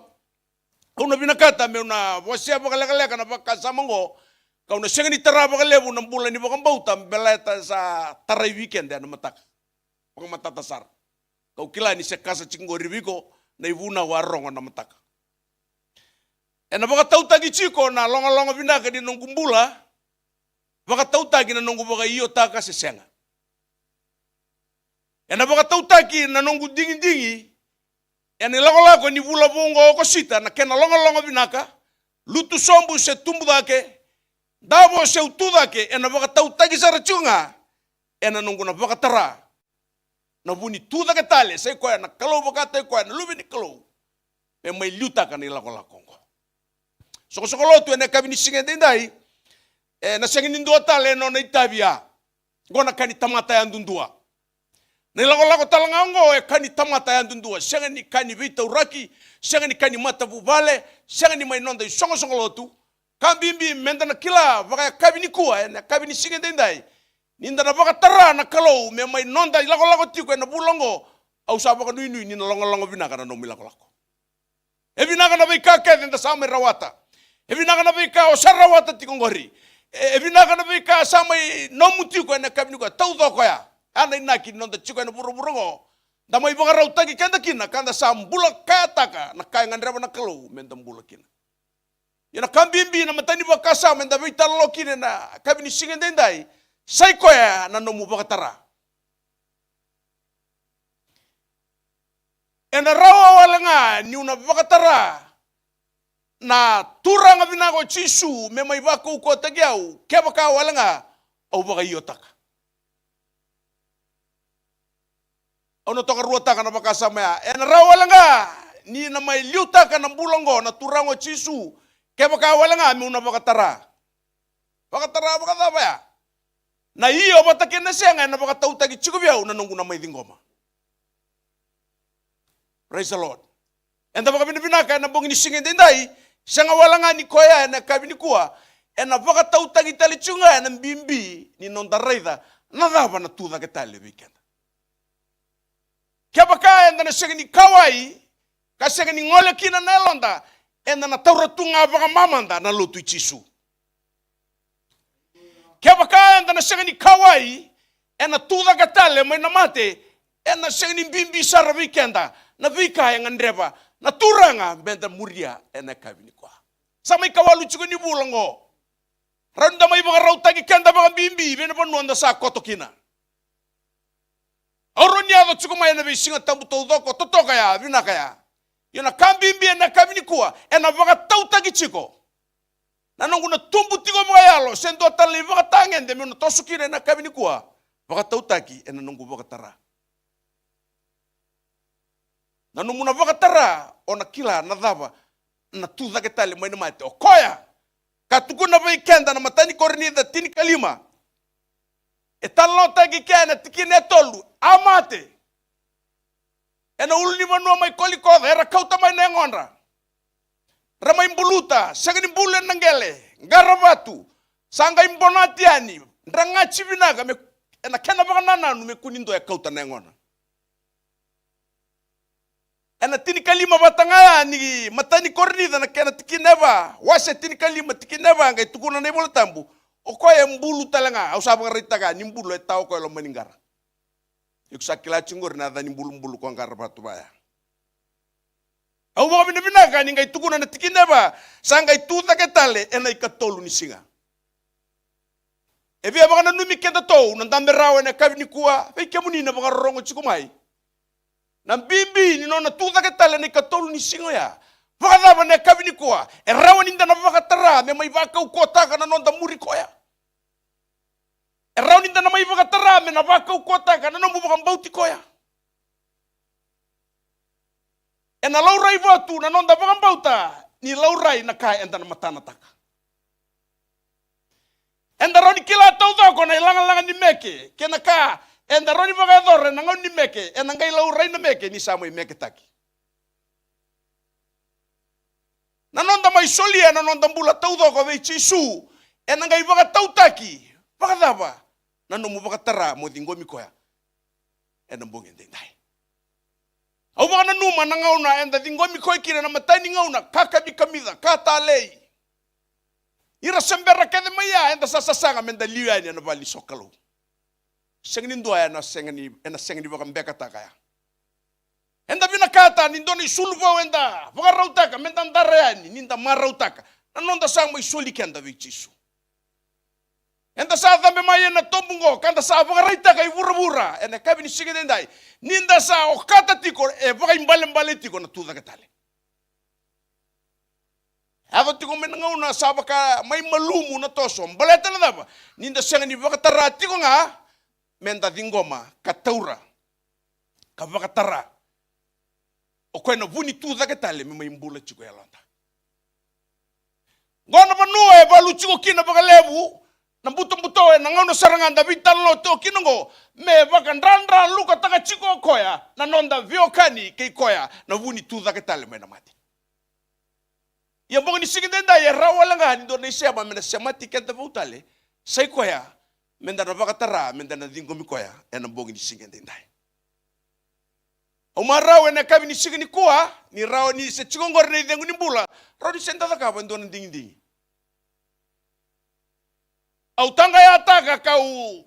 au na vinakata meu na wasea vakalekaleka na vakasama oqo, kau na sega ni tara vakalevu na bula ni vakabauta, baleta sa tarai vei keda ena mataka. Vakamatata sara. Kau kila ni se kasa tiko qori vei iko na ivunau a rogo ena mataka. Ena vakatautaki tiko na logaloga vinaka ni noqu bula, vakatautaki na noqu vakaiotaka se sega. Ena vakatautaki na noqu digidigi ena ilakolako ni vula vou oqo o Okosita, na kena logaloga vinaka, lutu sobu se tubu cake, davo se utu cake, ena vakatautaki sara tiko ga ena noqu na vakatara na vu ni tu cake tale, sai koya na Kalou vakataki koya na Luve ni Kalou me mai liutaka na ilakolako oqo. Soqosoqo lotu ena yakavi ni siga edaidai, E na sega ni dua tale e nona itavi ya. Qo na ka ni tamata yadudua. Na ilakolako tale ga oqo e ka ni tamata yadudua, sega ni ka ni veitauraki, sega ni ka ni matavuvale, sega ni mai noda isoqosoqo lotu. Ka bibi meda na kila vakayakavi nikua, ena yakavi ni siga edaidai, ni da na vakatara na Kalou me mai noda ilakolako tiko ena vula oqo. Au sa vakanuinui ni na logaloga vinaka na nomu ilakolako. E vinaka na veika kece eda sa mai rawata. E vinaka na veika o sa rawata tiko qori. E, e vinaka na veika sa mai nomu tiko ena yakavi nikua, taucoko ya. A na inaki ni noda tiko ena vuravura oqo, da mai vakarautaki keda kina ka da sa bula kayataka na ka e gadreva na Kalou meda bula kina. Ia na ka bibi, na matai ni vakasama eda veitalanoa kina ena yakavi ni siga edaidai, sai koya na nomu vakatara. Ena rawa wale ga niu na vakatara na Turaga vinaka o Jisu me mai vakaukauwataki au, kevaka wale ga au vakaiotaka. Au na tokaruataka na vakasama ya. Ena rawa wale ga ni na mai liutaka na bula oqo na Turaga o Jisu, kevaka wale ga meu na vakatara. Vakatara vakacava ya? Na io vata kei na sega ena vakatautaki tiko vei au na noqu na mai ciqoma. Praise the Lord. Eda vakavinavinaka ena bogi ni siga edaidai, sega wale ga ni koya ena yakavi nikua, ena vakatautaki tale tiko ga ena bibi ni noda raica na cava na tu cake tale vei keda. Kevaka eda na sega ni kauwai, ka sega ni gole kina na yaloda, eda na taura tu ga vakamamada na lotu i Jisu. Kevaka eda na sega ni kauwai ena tu cake tale mai na mate, ena sega ni bibi sara vei keda na veika e gadreva na Turaga meda muria ena yakavi nikua. Sa mai kawalu tiko ni vula oqo. Rawa ni da mai vakarautaki keda vakabibi vei na vanua da sa koto kina. Au rawa ni yaco tiko mai ena veisiga tabu taucoko, totoka ya, vinaka ya. Ia na ka bibi ena yakavi nikua, ena vakatautaki tiko na noqu na tubu tiko vakayalo, se dua tale na ivakatagede meu na toso kina ena yakavi nikua, vakatautaki ena noqu vakatara. Na nomu na vakatara, o na kila na cava na tu cake tale mai na mate. O koya ka tukuna vei keda na matai ni Korinica tinikalima. E talanoataki kea ena tikina e tolu, a mate, ena ulunivanua mai Kolikoca era kauta mai na yagodra. Ra mai buluta, sega ni bulu ena qele, qaravatu, sa qai bonati yani, dragati vinaka me, ena kena vakanananu me kua ni dua e kauta na yagodra. Ena tinikalima vata ga ya ni matai ni Korinica na kena tikina e va, wase tinikalima tikina e va, qai tukuna na iVola Tabu, o koya e bulu tale ga, au sa vakaraitaka ni bulu e tao koya e loma ni qara. Iko sa kila tiko qori na yaca ni bulubulu ko qaravatu vaya. Au vakavinavinaka ni qai tukuna na tikina e va, sa qai tu cake tale ena ikatolu ni siga. E via vakananumi kedatou na dabe rawa ena yakavi nikua, vei kemuni na vakarorogo tiko mai. Na bibi ni nona tu cake tale ena ikatolu ni siga oya. Vakacava na yakavi nikua e rawa ni da na vakatara me mai vakaukauwataka na noda muri koya? E rawa ni da na mai vakatara me na vakaukauwataka na nomu vakabauti koya. Ena laurai vatu na noda vakabauta ni laurai na ka eda na matanataka. Eda rawa ni kila taucoko na ilagalaga ni meke kei na ka eda rawa ni vakayacora ena gauna ni meke, ena qai laurai na meke ni sa mai meketaki. Na noda mai solia na noda bula taucoko vei Jisu, ena qai vakatautaki vakacava na nomu vakatara mo ciqomi koya ena bogi edaidai. Au vakananuma na gauna eda ciqomi koya kina, na matai ni gauna, ka kamikamica, ka talei. Ira se bera kece mai ya, eda sa sasaga meda liu yani ena vale ni sokalou. Sega ni dua ena sega ni, ena sega ni vakabekataka ya. Eda vinakata ni dua na isulu vou eda vakarautaka meda dara yani, ni da marautaka na noda sa mai soli keda vei Jisu. Eda sa cabe mai ena tobu oqo ka da sa vakaraitaka i vuravura ena yakavi ni siga edaidai ni da sa okata tiko, e vakaibalebale tiko na tu cake tale. Yaco tiko mai na gauna sa vaka mai malumu na toso, baleta na cava? Ni da sega ni vakatara tiko ga meda ciqoma ka taura, ka vakatara. O koya na vu ni tu cake tale me mai bula tiko e yaloda. Qo na vanua e valu tiko kina vakalevu na butobuto ena gauna sara ga da veitalanoa tiko kina oqo, me vakadradralukataka tiko o koya na noda veiwekani kei koya na vu ni tucake tale mai na mate. Ia bogi ni siga edaidai e rawa wale ga ni dua na isema me na semati keda vou tale, sa i koya me da na vakatara me da na ciqomi koya ena bogi ni siga edaidai. Au marau ena yakavi ni siga nikua ni rawa ni se tiko oqori na icegu ni bula, rawa ni se da cakava e dua na digidigi. Au taqayataka kau,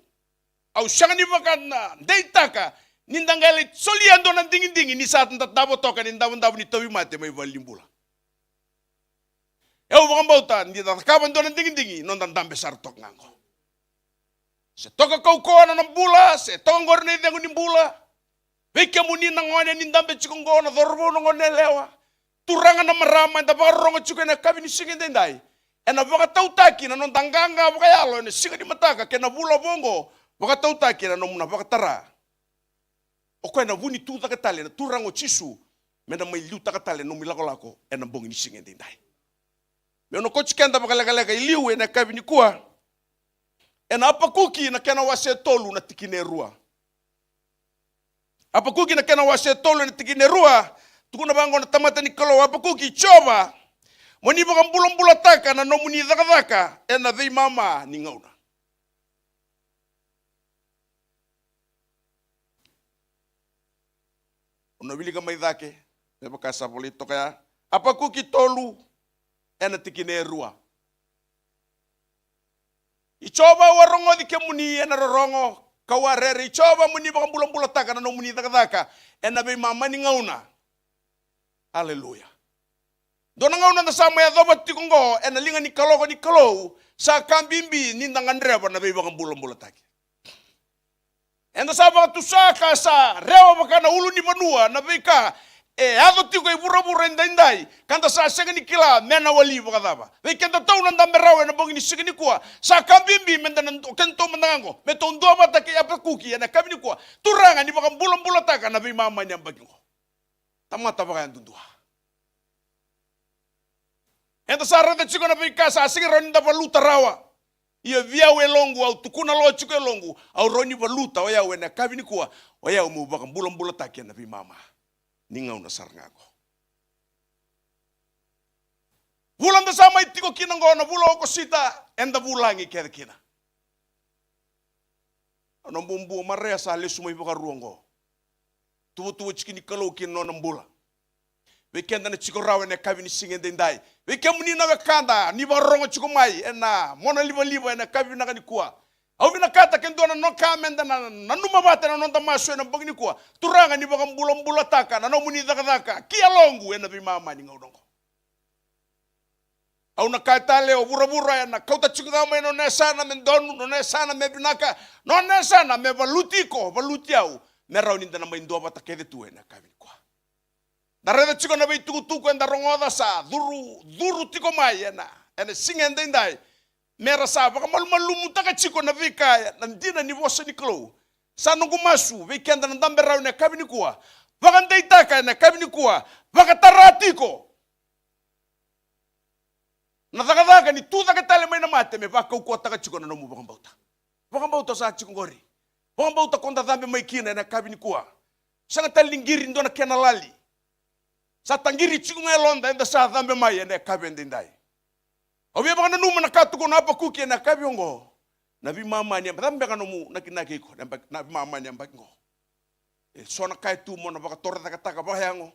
au sega ni vakadeitaka ni da qai lai solia e dua na digidigi ni sa da davo toka ena idavodavo ni tauvimate mai valenibula. E, au vakabauta ni da cakava e dua na digidigi noda dabe sara toka ga oqo. Se toka kaukaua na nona bula, se toka oqori na icegu ni bula. Vei kemuni na gone ni dabe tiko oqo, na cauravou, na gone yalewa, turaga, na marama, eda vakarorogo tiko ena yakavi ni siga edaidai. Ena vakatautaki na noda qaqa vakayalo ena siga ni mataka kei na vula vou oqo, vakatautaki ena nomu na vakatara o koya na vu ni tucake tale na Turaga o Jisu, me na mai liutaka tale na nomu ilakolako ena bogi ni siga edaidai. Meu na kauti keda vakalekaleka i liu ena yakavi nikua ena Apakuki na kena wase tolu na tikina e rua. Apakuki na kena wase tolu ena tikina e rua, tukuna vaqo na tamata ni Kalou, Apakuki, Jiova, mo ni vakabulabulataka na nomuni cakacaka ena veimama ni gauna. Au na wilika mai cake me vaka sa volai toka ya. Apakuki tolu ena tikina e rua. I Jiova, au a rogoci kemuni ena rorogo, kau a rere. I Jiova, mo ni vakabulabulataka na nomuni cakacaka ena veimama ni gauna. Aleluya. Dua na gauna da sa mai yacova tiko oqo ena liga ni kaloko ni Kalou, sa ka bibi ni da gadreva na veivakabulabulataki. Eda sa vakatusa ka sa rewa vaka na ulunivanua na veika e yaco tiko i vuravura edaidai, ka da sa sega ni kila me na wali vakacava. Vei kedatou na dabe rau ena bogi ni siga nikua, sa ka bibi me da na, o kedatou mada ga oqo, me tou duavata kei Apakuki ena yakavi nikua. Turaga, ni vakabulabulataka na veimama ni yabaki oqo. Tamata vakayadudua. Eda sa raica tiko na veika sa sega ni rawa ni da valuta rawa. Ia vei au e yaloqu, au tukuna lo tiko e yaloqu, au rawa ni valuta o yau ena yakavi nikua, o yau meu vakabulabulataki ena veimama ni gauna sara ga oqo. Vula da sa mai tiko kina oqo, na vula o Okosita, eda vulagi kece kina. Au na bobua maraia sa lesu mai vakarua oqo. Tuvatuva tiko ni Kalou ki na nona bula. Vei keda na tiko rawa ena yakavi ni siga edaidai. Vei kemuni na wekada ni vakarorogo tiko mai ena monalivaliva ena yakavi vinaka nikua. Au vinakata ke dua na noka me da na nanuma vata ena noda masu ena bogi nikua. Turaga, ni vakabulabulataka na nomuni cakacaka ki yaloqu ena veimama ni gauna oqo. Au na kaya tale, o vuravura ena kauta tiko ga mai nona yasana me donu, nona yasana me vinaka, nona yasana me valuti iko, valuti au, me rawa ni da na mai duavata kece tu ena yakavi nikua. Da raica tiko na veitukutuku eda rogoca sa curu, curu tiko mai ena, ena siga edaidai. Me ra sa vakamalumalumutaka tiko na veika, na dina ni vosa ni Kalou. Sa noqu masu vei keda na dabe rau ena yakavi nikua. Vakadeitaka ena yakavi nikua. Vakatara tiko na cakacaka ni tucake tale mai na mate me vakaukauwataka tiko na nomu vakabauta. Vakabauta sa tiko qori. Vakabauta ko da cabe mai kina ena yakavi nikua. Sega tale ni qiri dua na kena lali. Sa taqiri tiko ga e yaloda eda sa cabe mai ena yakavi edaidai. Au via vakananuma na ka tukuna o Apakuki ena yakavi oqo. Na veimama ni yabaki, cava beka nomu nakinaki iko, na yabaki, na veimama ni yabaki oqo. E so na ka e tu mo na vakatorocaketaka vakayago.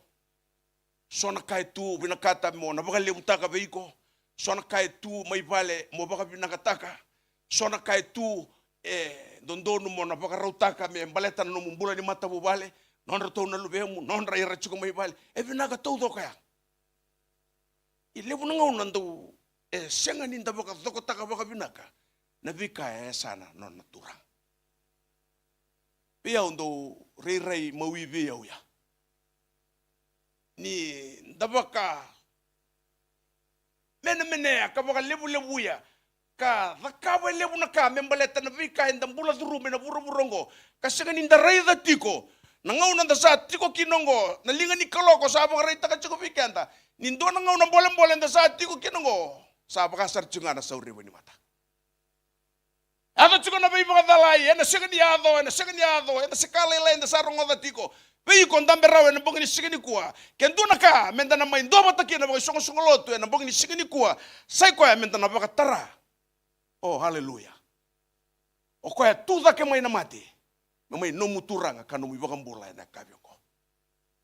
So na ka e tu vinakata mo na vakalevutaka vei iko. So na ka e tu mai vale mo vakavinakataka. So na ka e tu e dodonu mo na vakarautaka me baleta na nomu bula ni matavuvale, nodratou na luvemu, nodra ira tiko mai vale. E vinaka taucoko ya. E levu na gauna dau e sega ni da vakacokotaka vakavinaka na veika e yasana na nona Turaga. Vei au dau rairai mawi vei au ya. Ni da vakamenemenea ka vakalevulevuya ka cakava e levu na ka me baleta na veika eda bula curuma ena vuravura oqo, ka sega ni da raica tiko na gauna da sa tiko kina oqo, na liga ni kaloko sa vakaraitaka tiko vei keda ni dua na gauna bolebole da sa tiko kina oqo, sa vaka sara tiko ga na sauraivanimata. Yaco tiko na veivakacalai, ena sega ni yaco, ena sega ni yaco, ena se ka lailai eda sa rogoca tiko. Vei iko dabe rawa ena bogi ni siga nikua. Ke dua na ka meda na mai duavata kina vakaisoqosoqo lotu ena bogi ni siga nikua, sa i koya meda na vakatara. O, haleluya. O koya tu cake mai na mate, me mai nomu Turaga ka nomu iVakabula ena yakavi oqo.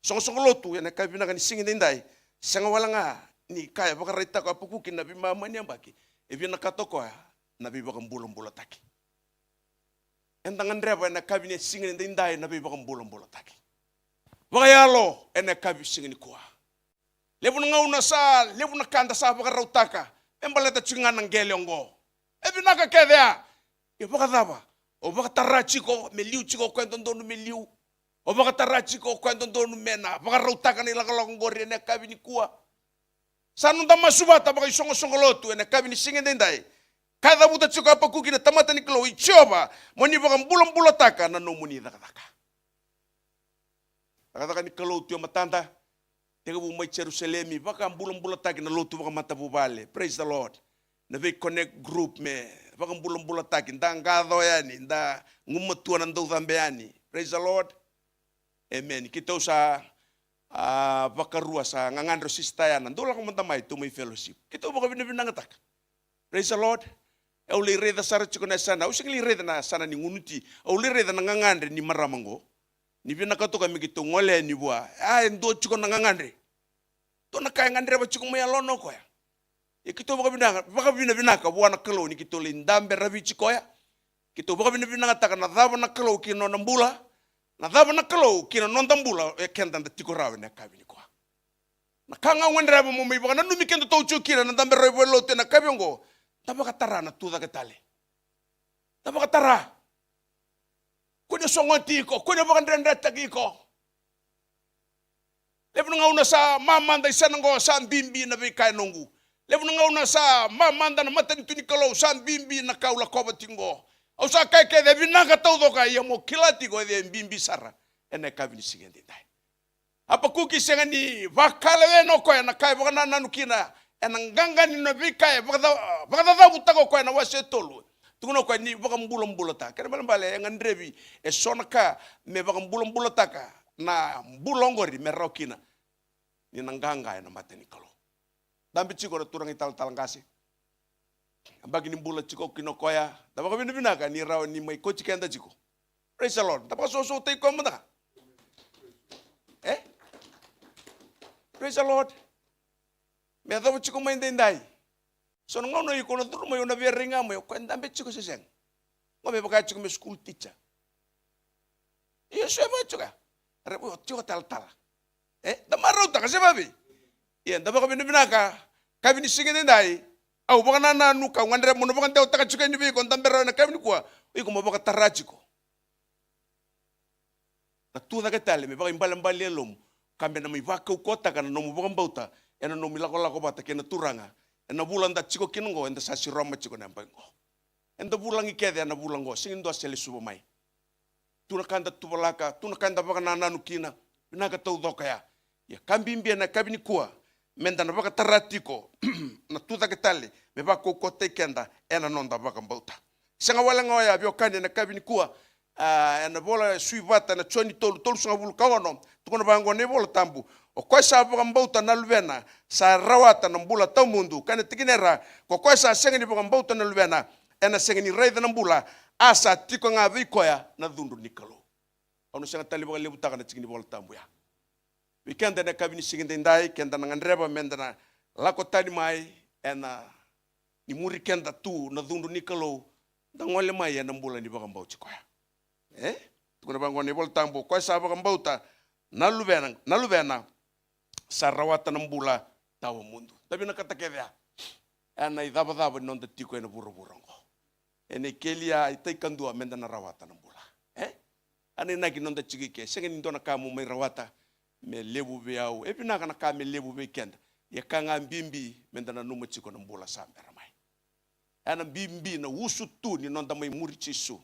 Soqosoqo lotu ena yakavi vinaka ni siga edaidai, sega wale ga ni ka e vakaraitaka o Apakuki na veimama ni yabaki, e vinakata o koya na veivakabulabulataki. Eda gadreva ena yakavi ni siga edaidai na veivakabulabulataki vakayalo ena yakavi siga nikua. Levu na gauna sa levu na ka da sa vakarautaka me baleta tiko ga na qele oqo. E vinaka kece ya. Ia vakacava? O vakatara tiko me liu tiko o koya dodonu me liu. O vakatara tiko o koya dodonu me na vakarautaka na ilakolako oqori ena yakavi nikua. Sa noda masu vata vakaisoqosoqo lotu ena yakavi ni siga edaidai. Ka cavuta tiko o Apakuki na tamata ni Kalou, i Jiova, mo ni vakabulabulataka na nomuni cakacaka. Cakacaka ni Kalou tu e matada. Tekivu mai Jerusalemi, vakabulabulataki na lotu vakamatavuvale. Praise the Lord. Na vei connect group me vakabulabulataki, da qaco yani, da gumatua na daucabe yani. Praise the Lord. Amen. Keitou sa, a, vakarua sa gagadre o Sister Yana. Dou lako mada mai, tou mai fellowship. Keitou vakavinavinakataka. Praise the Lord. Au lai raica sara tiko na yasana, au sega ni lai raica na yasana ni gunuti, au lai raica na gagadre ni marama oqo. Ni vinakata o koya me keitou gole yani vua. A, e dua tiko na gagadre. Dua na ka e gadreva tiko mai yalona o koya. Ia keitou vakavinaka, vakavinavinaka vua na Kalou ni keitou lai dabe ravi tiko ya. Keitou vakavinavinakataka na cava na Kalou ki na nona bula, na cava na Kalou ki na noda bula, e keda da tiko rawa ena yakavi nikua. Na ka ga au gadreva mo mai vakananumi kedatou tiko kina na dabe rawa vua e lotu ena yakavi oqo, da vakatara na tucake tale. Da vakatara. Kua ni sogoti iko, kua ni vakadredretaki iko. Levu na gauna sa mamada i sana oqo sa bibi na veika e noqu. Levu na gauna sa mamada na matanitu ni Kalou sa bibi na ka au lakova tiko oqo. Au sa kaya kece e vinaka taucoko, ia mo kila tiko e bibi sara ena yakavi ni siga edaidai. Apakuki sega ni vakalewena o koya na ka e vakanananu kina ena qaqa ni na veika e vakaca-, vakacacavutaka o koya na wase e tolu. Tukuna o koya ni vakabulabulataka. Kena ibalebale e gadrevi e so na ka me vakabulabulataka na bula oqori me rawa kina ni na qaqa ena mata ni Kalou. Dabe tiko na turaga italatala qase. Yabaki ni bula tiko kina o koya. Da vakavinavinaka ni rawa ni mai kauti keda tiko. Praise the Lord. Da vakasosotai koya mada ga. E? Praise the Lord. Me yacova tiko mai edaidai. So na gauna iko na curu mai, o na via rai ga mai, o koya dabe tiko se sega. Qo me vaka tiko me school teacher. Io, so e vaka tiko ya. Ra, o tiko talatala. E, da marautaka se vakaevei? Ia, da vakavinavinaka, yakavi ni siga edaidai, au vakanananu ka au gadreva mo na vakadewataka tiko yani vei iko, dabe rawa ena yakavi nikua, o iko mo vakatara tiko. Na tucake tale me vakaibalebale e yalomu, ka me na mai vakaukauwataka na nomu vakabauta ena nomu ilakolako vata kei na Turaga. Ena vula da tiko kina oqo, eda sa siroma tiko na yabaki oqo. Eda vulagi kece ena vula oqo, sega ni dua se lesuva mai. Tu na ka da tuvalaka, tu na ka da vakanananu kina, vinaka taucoko ya. Ia ka bibi ena yakavi nikua, meda na vakatara tiko na tucake tale me vakaukauwataki keda ena noda vakabauta. Sega wale ga oya, veiwekani, ena yakavi nikua, a, ena vola e sui vata ena Joni tolu, tolusagavulu ka ono, tukuna vaqo na iVola Tabu: O koya sa vakabauta na Luvena sa rawata na bula tawamudu. Kena tikina e ra: Ko koya sa sega ni vakabauta na Luvena ena sega ni raica na bula, a sa tiko ga vei koya na cudru ni Kalou. Au na sega tale ni vakalevutaka na tiki ni Vola Tabu ya. Vei keda ena yakavi ni siga edaidai, keda na gadreva meda na lako tani mai ena, ni muri keda tu na cudru ni Kalou, da gole mai ena bula ni vakabauti koya. E? Tukuna vaqo na iVola Tabu: O koya sa vakabauta na Luvena, na Luvena sa rawata na bula tawamudu. Da vinakata kece ya ena icavacava ni noda tiko ena vuravura oqo. Ena ikeli ya, itai kadua, meda na rawata na bula. E? A na inaki ni noda tiko i ke, sega ni dua na ka mo mai rawata me levu vei au. E vinaka na ka me levu vei keda, ia ka ga bibi meda nanuma tiko na bula sa bera mai. Ena bibi na usutu ni noda mai muri Jisu.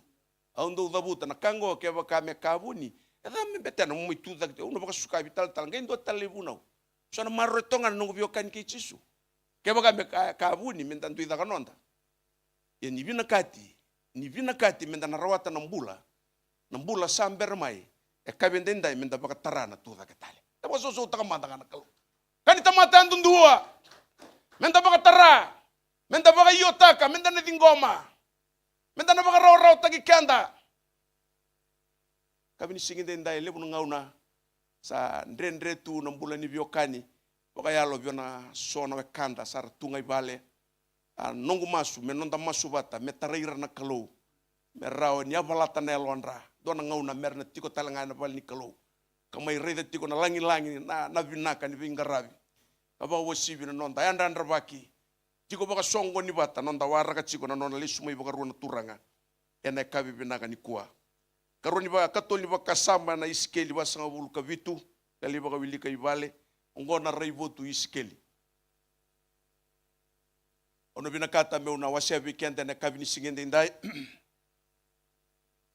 Au dau cavuta na ka oqo, kevaka me ka vuni, e cava me betena mo mai tucake? Au na vakasuka vei talatala, qai dua tale na ivunau. So na maroroi toka ga na noqu veiwekani kei Jisu. Kevaka me ka, ka vuni, meda dui caka noda. Ia ni vinakati ni vinakati meda na rawata na bula, na bula sa bera mai, e kavi edaidai meda vakatara na tucake tale. Da vakasausautaka mada ga na Kalou. Ka ni tamata yadudua, meda vakatara, meda vakaiotaka, meda na ciqoma, meda na vakarawarawataki keda. Kavi ni siga edaidai, levu na gauna sa dredre tu na bula ni veiwekani vakayalo vei na so na wekada sa ra tu ga i vale. A noqu masu me noda masu vata, me tarai ira na Kalou, me rawa ni yavalata na yalodra. Dua na gauna me ra na tiko tale ga ena vale ni Kalou, ka mai raica tiko na lagilagi, na, na vinaka ni veiqaravi, ka vakauasivi na noda yadravaki. Tiko vakasoqoni vata, noda waraka tiko na nona lesu mai vakarua na Turaga ena yakavi vinaka nikua. Karua ni va-, katolu ni vakasama na Isikeli vasagavulu ka vitu, ka lai vakawilika i vale. Oqo na raivotu i Isikeli. Au na vinakata meu na wasea vei keda ena yakavi ni siga edaidai.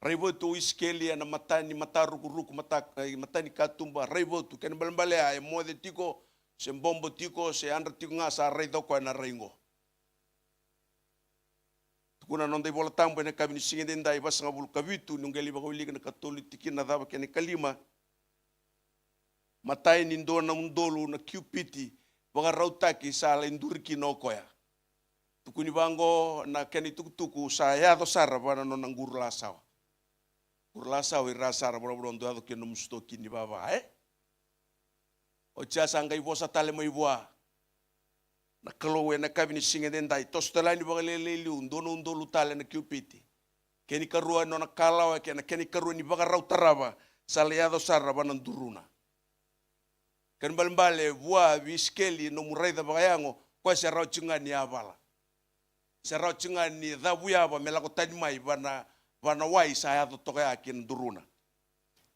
Raivotu o Isikeli ena mata ni matarukuruku, mata, e, mata ni katuba, raivotu. Kena ibalebale ya e moce tiko, se bobo tiko, se yadra tiko ga, sa raica o koya na rai oqo. Tukuna na noda iVola Tabu ena yakavi ni siga edaidai, vasagavulu ka vitu, ni qai lai vakawilika na katolu tikina, cava kena ikalima. Matai ni dua na udolu na kiupiti vakarautaki sa lai duri kina o koya. Tukuni vaqo na kena itukutuku, sa yaco sara va na nona quru lasawa. Quru lasawa i ra sara, vuravura, dou yaco kina nomu sitoki ni vava, e? Oti ya sa qai vosa tale mai vua na Kalou ena yakavi ni siga edaidai, toso tale yani vakalailai liu, dua na udolu tale na kiupiti. Kena ikarua nona kalawa, kei na kena ikarua ni vakarau tarava, sa lai yaco sara va na duruna. Kena ibalebale vua vei Isikeli, nomu raica vakayago, koya se rawa tiko ga ni yavala. Se rawa tiko ga ni cavuyavu me lako tani mai va na, va na wai sa yaco toka ya ki na duruna.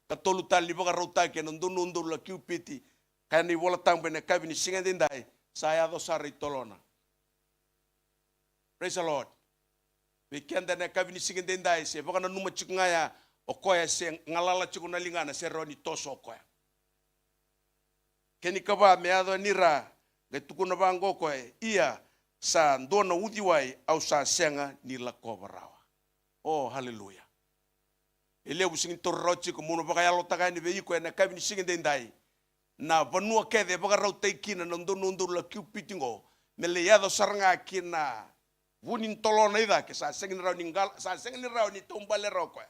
Katolu tale ni vakarautaki ena dua na udolu na kiupiti, kaya na iVola Tabu ena yakavi ni siga edaidai, sa yaco sara i tolona. Praise the Lord. Vei keda ena yakavi ni siga edaidai, se vakananuma tiko ga ya, o koya se galala tiko na ligana, se rawa ni toso o koya. Kena ikava me yaco yani ra, qai tukuna vaqo o koya, ia sa dua na uciwai au sa sega ni lakova rawa. O, haleluya. E levu sega ni taura rawa tiko, meu na vakayalotaka yani vei iko ena yakavi ni siga edaidai. Na vanua kece e vakarautaki kina na dua na udolu na kiupiti qo, me lai yaco sara ga ki na vu ni tolona i cake, sa sega ni rawa ni qal-, sa sega ni rawa ni taubale rawa o koya.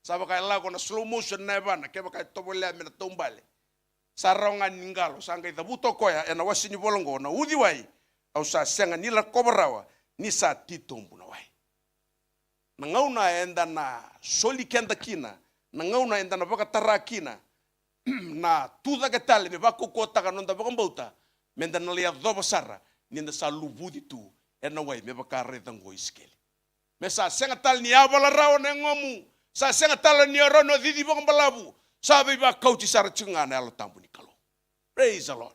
Sa vaka e lako na slow motion na yavana, kevaka e tovolea me na taubale. Sa rawa ga ni qalo, sa qai cavuta o koya ena wase ni vola oqo, na uciwai au sa sega ni lakova rawa, ni sa titobu na wai. Na gauna eda na soli keda kina, na gauna eda na vakatara kina na tucake tale me vakaukauwataka na noda vakabauta, meda na lai yacova sara ni da sa luvuci tu ena wai, me vaka raica oqo o Isikeli. Me sa sega tale ni yavala rawa na yagomu, sa sega tale ni rawa ni o cici vakabalavu, sa veivakauti sara tiko ga na Yalo Tabu ni Kalou. Praise the Lord.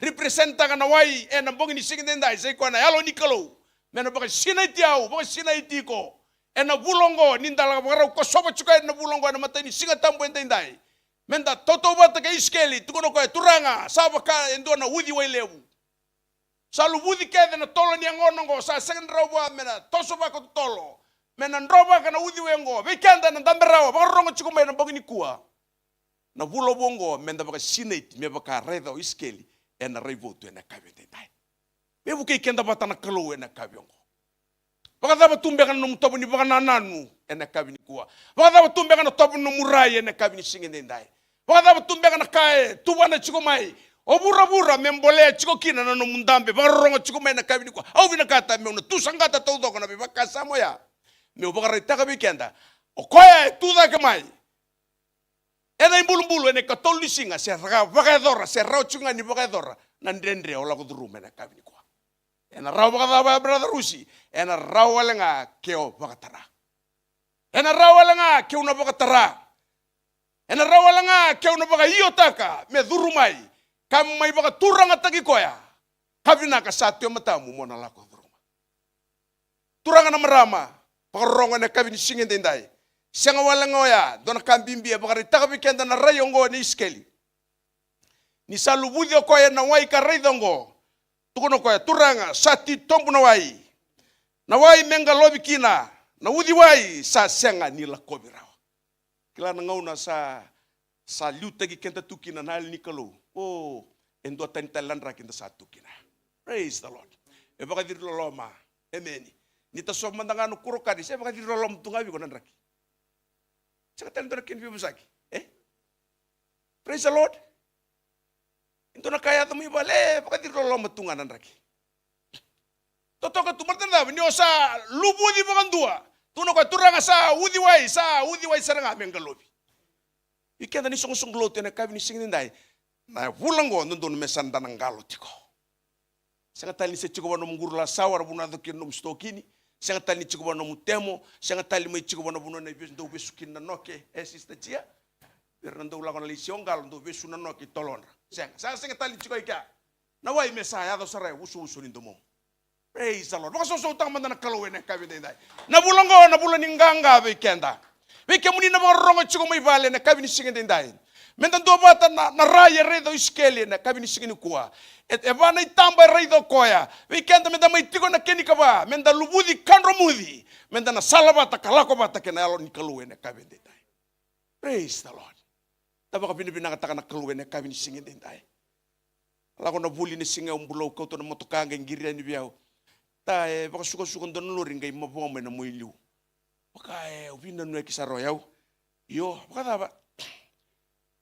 Representaka na wai ena bogi ni siga edaidai, sa i koya na Yalo ni Kalou. Me na vakasinaiti au, vakasinaiti iko. Ena vula oqo, ni da lako vakarau kosova tiko ena vula oqo, ena matai ni Siga Tabu edaidai. Meda tautauvata kei Isikeli, tukuna o koya, Turaga, sa vaka e dua na uciwai levu. Sa luvuci kece na tolo ni yagona oqo, sa sega ni rawa vua me na toso vakatotolo, me na drovaka na uciwai oqo. Vei keda na dabe rawa, vakarorogo tiko mai ena bogi nikua. Na vula vou oqo, meda vakasinaiti, me vaka raica o Isikeli ena raivotu ena yakavi edaidai. Me vukei keda vata na Kalou ena yakavi oqo. Vakacava tu beka na nomu tovo ni vakanananu ena yakavi nikua? Vakacava tu beka na tovo ni nomu rai ena yakavi ni siga edaidai? Vakacava tu beka na ka e tuvana tiko mai o vuravura me bolea tiko kina na nomu dabe, vakarorogo tiko mai ena yakavi nikua? Au vinakata meu na tu saqata taucoko na veivakasama oya, meu vakaraitaka vei keda, o koya e tu cake mai ena ibulubulu ena ikatolu ni siga, se ra vakayacora, se rawa tiko ga ni vakayacora na dredre o lako curuma ena yakavi nikua. Ena rawa vakacava ya, brother Rusi? Ena rawa wale ga ke o vakatara. Ena rawa wale ga keu na vakatara. Ena rawa wale ga keu na vakaiotaka me curu mai, ka mai vakaturagataki koya. Ka vinaka sa tu e matamu mo na lako curuma. Turaga na marama, vakarorogo ena yakavi ni siga edaidai. Sega wale ga oya, dua na ka bibi e vakaraitaka vei keda na rai oqo nei Isikeli. Ni sa luvuci o koya ena wai ka raica oqo, tukuna o koya, Turaga, sa titobu na wai. Na wai me qalovi kina. na uciwai sa sega ni lakovi rawa. Kila na gauna sa, sa liutaki keda tu kina na yalo ni Kalou. O, e duatani tale na draki da sa tu kina. Praise the Lord. E vakaciri loloma. Emeni. Ni tasova mada ga na kurokani, se vakaciri loloma tu ga vei iko na draki. Sega tale dua na kena veivosaki. E? Praise the Lord. E dua na ka e yaco mai vale, e vakaciri loloma tu ga na draki. Totoka tu, baleta na cava? Ni o sa luvuci vakadua. Tukuna o koya, Turaga, sa uciwai, sa uciwai sara ga me qalovi. I keda ni soqosoqo lotu ena yakavi ni siga edaidai, na vula oqo dodonu me sa da na qalo tiko. Sega tale ni se tiko vua nomu qurulasawa, ra vunau yaco kina nomu sitokini. Sega tale ni tiko vua nomu temo. Sega tale ni mai tiko vua na vanua na ivesu, dau vesu kina na noke. E, Sister Jia, vei ira na dau lako na lai se o qalo, dau vesu na noke i tolodra. Sega, sa sega tale ni tiko i kea. Na wai? Me sa yaco sara e usuusu ni domomu. Praise the Lord. Vakasausautaka mada na Kalou ena yakavi edaidai. Na vula oqo na vula ni qaqa vei keda. Vei kemuni na vakarorogo tiko mai vale ena yakavi ni siga edaidai, meda duavata na, na rai e raica o Isikeli ena yakavi ni siga nikua. E, e va na itaba e raica o koya. Vei keda meda mai tiko ena kena ikava, meda luvuci kadromuci, meda na sala vata ka lako vata kei na Yalo ni Kalou ena yakavi edaidai. Praise the Lord. Da vakavinavinakataka na Kalou ena yakavi ni siga edaidai. Lako na vuli na siga, au bula, au kauta na motoka, qai qiri yani vei au. Ta, e vakasukasuka dua na lori qai mavoa mai na mua i liu. Vaka e, au veinanuyaki sara o yau. Io, vakacava?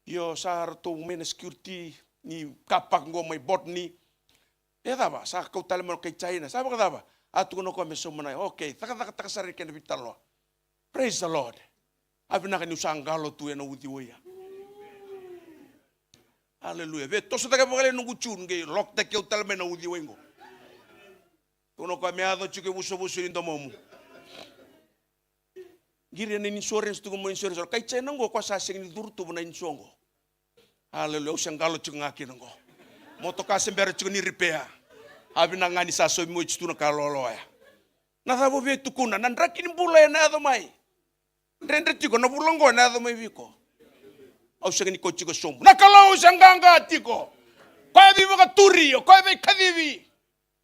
Io, sa ratou mai na security ni car park qo mai Botany. E cava, sa kau tale mai na kai China. Sa vakacava? A tukuna o koya me sauma na, okay, cakacakataka sara na kena veitalanoa. Praise the Lord. A vinaka niu sa qalo tu ena uciwai ya. Aleluya. Via toso cake vakalailai noqu June, qai lock-taki au tale mai na uciwai qo. Tukuna o koya me yaco tiko e vusavusa ni domomu. Qiri ena insurance, tukuna mai insurance, kai China qo, koya sa sega ni curu tu vua na insurance qo. Aleluya, au se qalo tiko ga kina qo. Motoka se bera tiko ni repair. A vinaka ga ni sa sauvi mai oti tu na ka loaloa ya. Na cava o via tukuna? Na draki ni bula ena yaco mai. Dredre tiko, na vula oqo ena yaco mai vei iko. Au sega ni kauti iko sobu. Na Kalou se qaqa tiko. Koya veivakaturi, o koya veikacivi.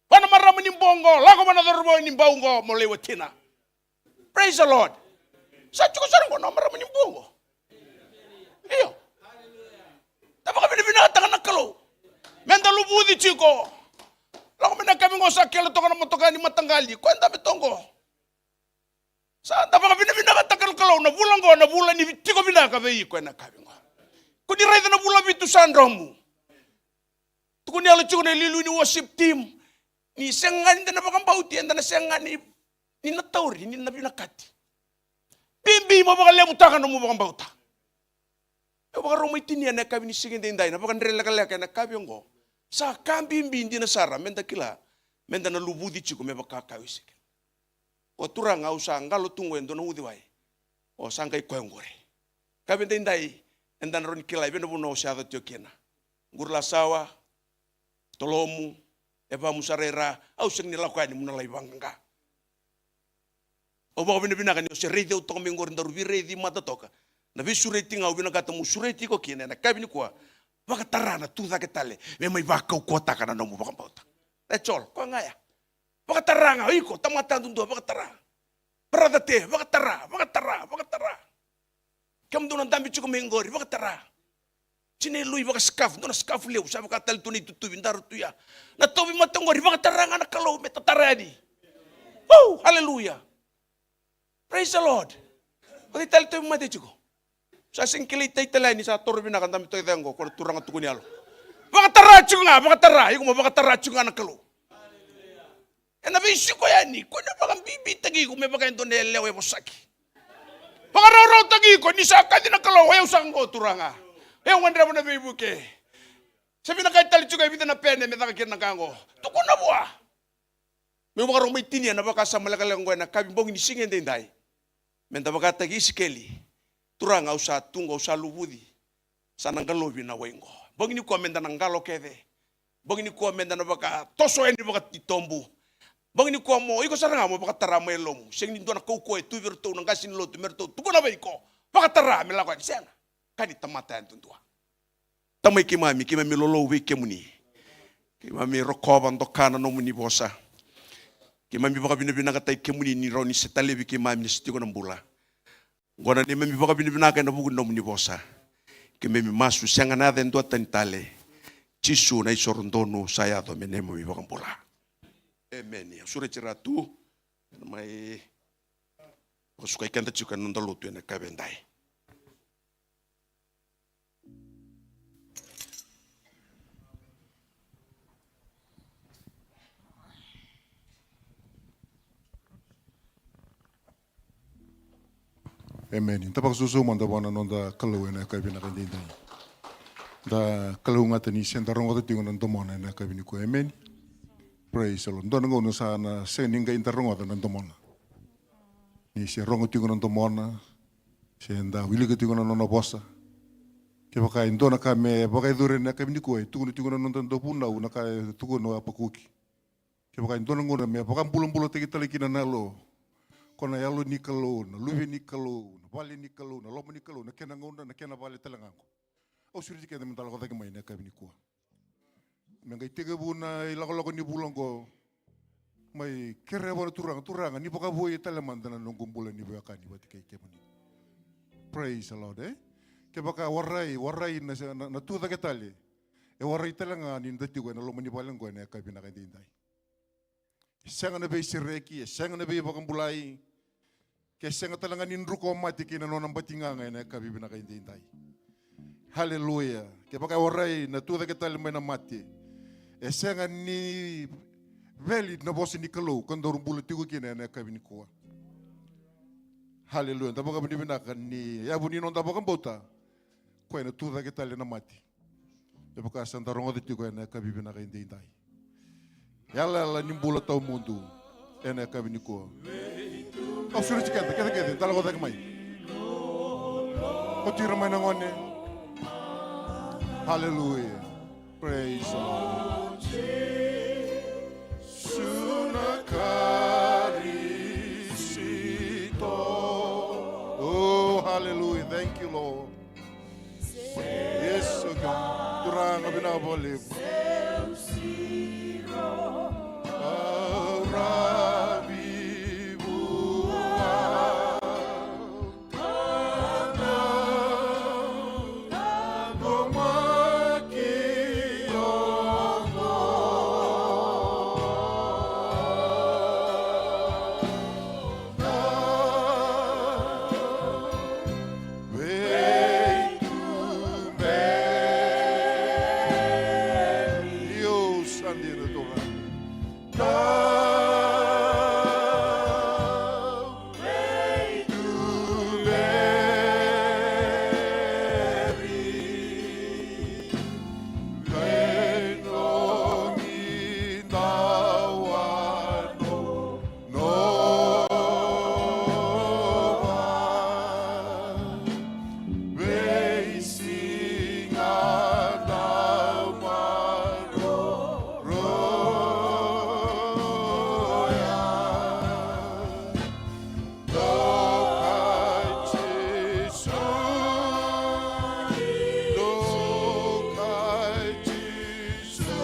Vua na marama ni bogi, lako vua na cauravou ni bau qo mo lai watina. Praise the Lord. Sa tiko sara qo na marama ni bogi. Io. Da vakavinavinakataka na Kalou. Meda luvuci tiko. Lako mai na yakavi qo sa kele toka na motoka ni mataqali. Koya dabe toka qo. Sa da vakavinavinakataka na Kalou, na vula oqo na vula ni tiko vinaka vei iko ena yakavi oqo. Ko ni raica na vula vitu sa dromu. Tukuni yalo tiko na iliuliu ni worship team. Ni sega ga ni da na vakabauti, eda na sega ga ni, ni na tauri, ni na vinakati. Bibi mo vakalevutaka nomu vakabauta. Au vakarau mai tinia ena yakavi ni siga edaidai, na vakadre lekaleka ena yakavi oqo. Sa ka bibi dina sara, meda kila, meda na luvuci tiko me vaka kaya o Isikeli. O Turaga, au sa qalo tu qo e dua na uciwai. O sa qai koya oqori. Yakavi edaidai, eda na rawa ni kila i vei na vanua o se yaco tiko kina. Qurulasawa, tolomu, e vamu sara i ra, au sega ni lako yani mo na lai vaqaqa. Au vakavinavinaka ni o se raici au toka mai qori, daru veiraici mata toka. Na veisureti ga au vinakata meu sureti iko kina ena yakavi nikua. Vakatara na tu cake tale me mai vakaukauwataka na nomu vakabauta. That's all. Koya ga ya. Vakatara ga, o iko tamata yadudua, vakatara. Brother Te, vakatara, vakatara, vakatara. Kemudou na dabe tiko mai qori, vakatara. Tinai Lui, vakascarf, dua na scarf levu, sa vaka tale tu na itutuvi, daru tu ya. Na tauvimate qori, vakatara ga na Kalou me tatara yani. Oh, hallelujah. Praise the Lord. O cei tale tauvimate tiko? Sa sega ni kilai tai tale yani, sa toro vinaka, dabe toka i cake qo, ko na turaga tukuni yalo. Vakatara tiko ga, vakatara, iko mo vakatara tiko ga na Kalou. Ena veisiko yani, ko na vakabibitaki iko me vaka e dua na yalewa e vosaki. Vakarautaki iko, ni sa kaci na Kalou, o yau sa qo Turaga. O yau gadreva na veivuke. Se vinakati tale tiko e vica na pene me caka kina na ka qo. Tukuna vua. Meu vakarau mai tinia na vakasama lekaleka qo ena yakavi bogi ni siga edaidai. Meda vakataki Isikeli. Turaga, au sa tu qo, au sa luvuci. Sa na qalovi na wai qo. Bogi nikua meda na qalo kece. Bogi nikua meda na vakatoso yani vakatitobu. Bogi nikua mo iko sara ga mo vakatara mai yalomu. Sega ni dua na kaukauwa e tu vei iratou na qase ni lotu me ratou tukuna vei iko. Vakatara me lako yani, sega. Ka ni tamata yadudua. Tamai keimami, keimami lolou vei kemuni. Keimami rokova, doka na nomuni vosa. Keimami vakavinavinakataki kemuni ni rawa ni se talevi keimami ni se tiko na bula. Oqo na neimami vakavinavinaka ena vuku ni nomuni vosa. Keimami masu sega na yaca e dua tani tale. Jisu na isoro donu sa yaco me neimami vakabula. Emeni. Au sureti Ratu. Mai vakasukai keda tiko ena noda lotu ena yakavi edai. Emeni. Da vakasausau mada vua na noda Kalou ena yakavi vinaka edaidai. Da kalougata ni se da rogoca tiko na domona ena yakavi nikua. Emeni. Praise the Lord. Dua na gauna sa na sega ni qai da rogoca na domona. Ni se rogo tiko na domona, se da wilika tiko na nona vosa. Kevaka e dua na ka me vakayacori ena yakavi nikua, e tukuna tiko na noda dauvunau na ka e tukuna o Apakuki. Kevaka e dua na gauna me vakabulabulataki tale kina na yalo, ko na yalo ni Kalou, na luve ni Kalou, na vale ni Kalou, na loma ni Kalou, na kena gauna, na kena vale tale ga qo. Au sureti keda me da lako cake mai ena yakavi nikua. Me qai tekivu na ilakolako ni vula oqo. Mai kerea vua na Turaga, Turaga, ni vakavoui tale mada na noqu bula ni veiwekani vata kei kemuni. Praise the Lord, e? Kevaka warai, warai na, na, na tu cake tale. E warai tale ga ni da tiko ena loma ni vale oqo ena yakavi vinaka edaidai. E sega na veisereki, e sega na veivakabulai. Ke sega tale ga ni druka o mate kei na nona batigaga ena yakavi vinaka edaidai. Haleluya. Kevaka e warai na tu cake tale mai na mate, e sega ni valid na vosa ni Kalou ka daru bula tiko kina ena yakavi nikua. Haleluya. Da vakavinavinaka ni yavu ni noda vakabauta, koya na tu cake tale na mate. Me vaka sa da rogoca tiko ena yakavi vinaka edaidai. Yalayala ni bula tawamudu ena yakavi nikua. Au sureti keda, keda, keda, da lako cake mai. Oti ira mai na gone. Hallelujah. Praise the Lord. Jisu na Karisito. Oh, hallelujah. Thank you, Lord. Yes, oh God. Turaga vinaka vakalevu. Au ravi vua. Veituberi. Io, sa dina Turaga. Veituberi. Vei nomi dau a no. Nova veisiga dau maroroya. Dokai Jisu, dokai Jisu.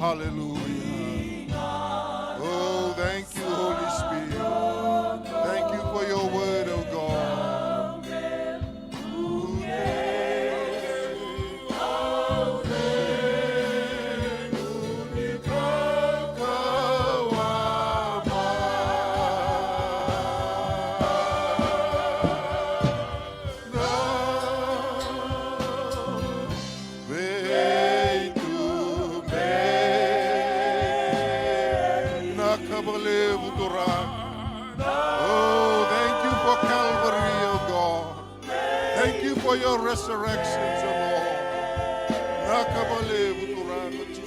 Hallelujah. Oh, thank you, Holy Spirit. Thank you for your word, oh God. Veituberi. Vinaka vakalevu Turaga. Oh, thank you for Calvary, oh God. Thank you for your resurrections, oh Lord. Vinaka vakalevu Turaga.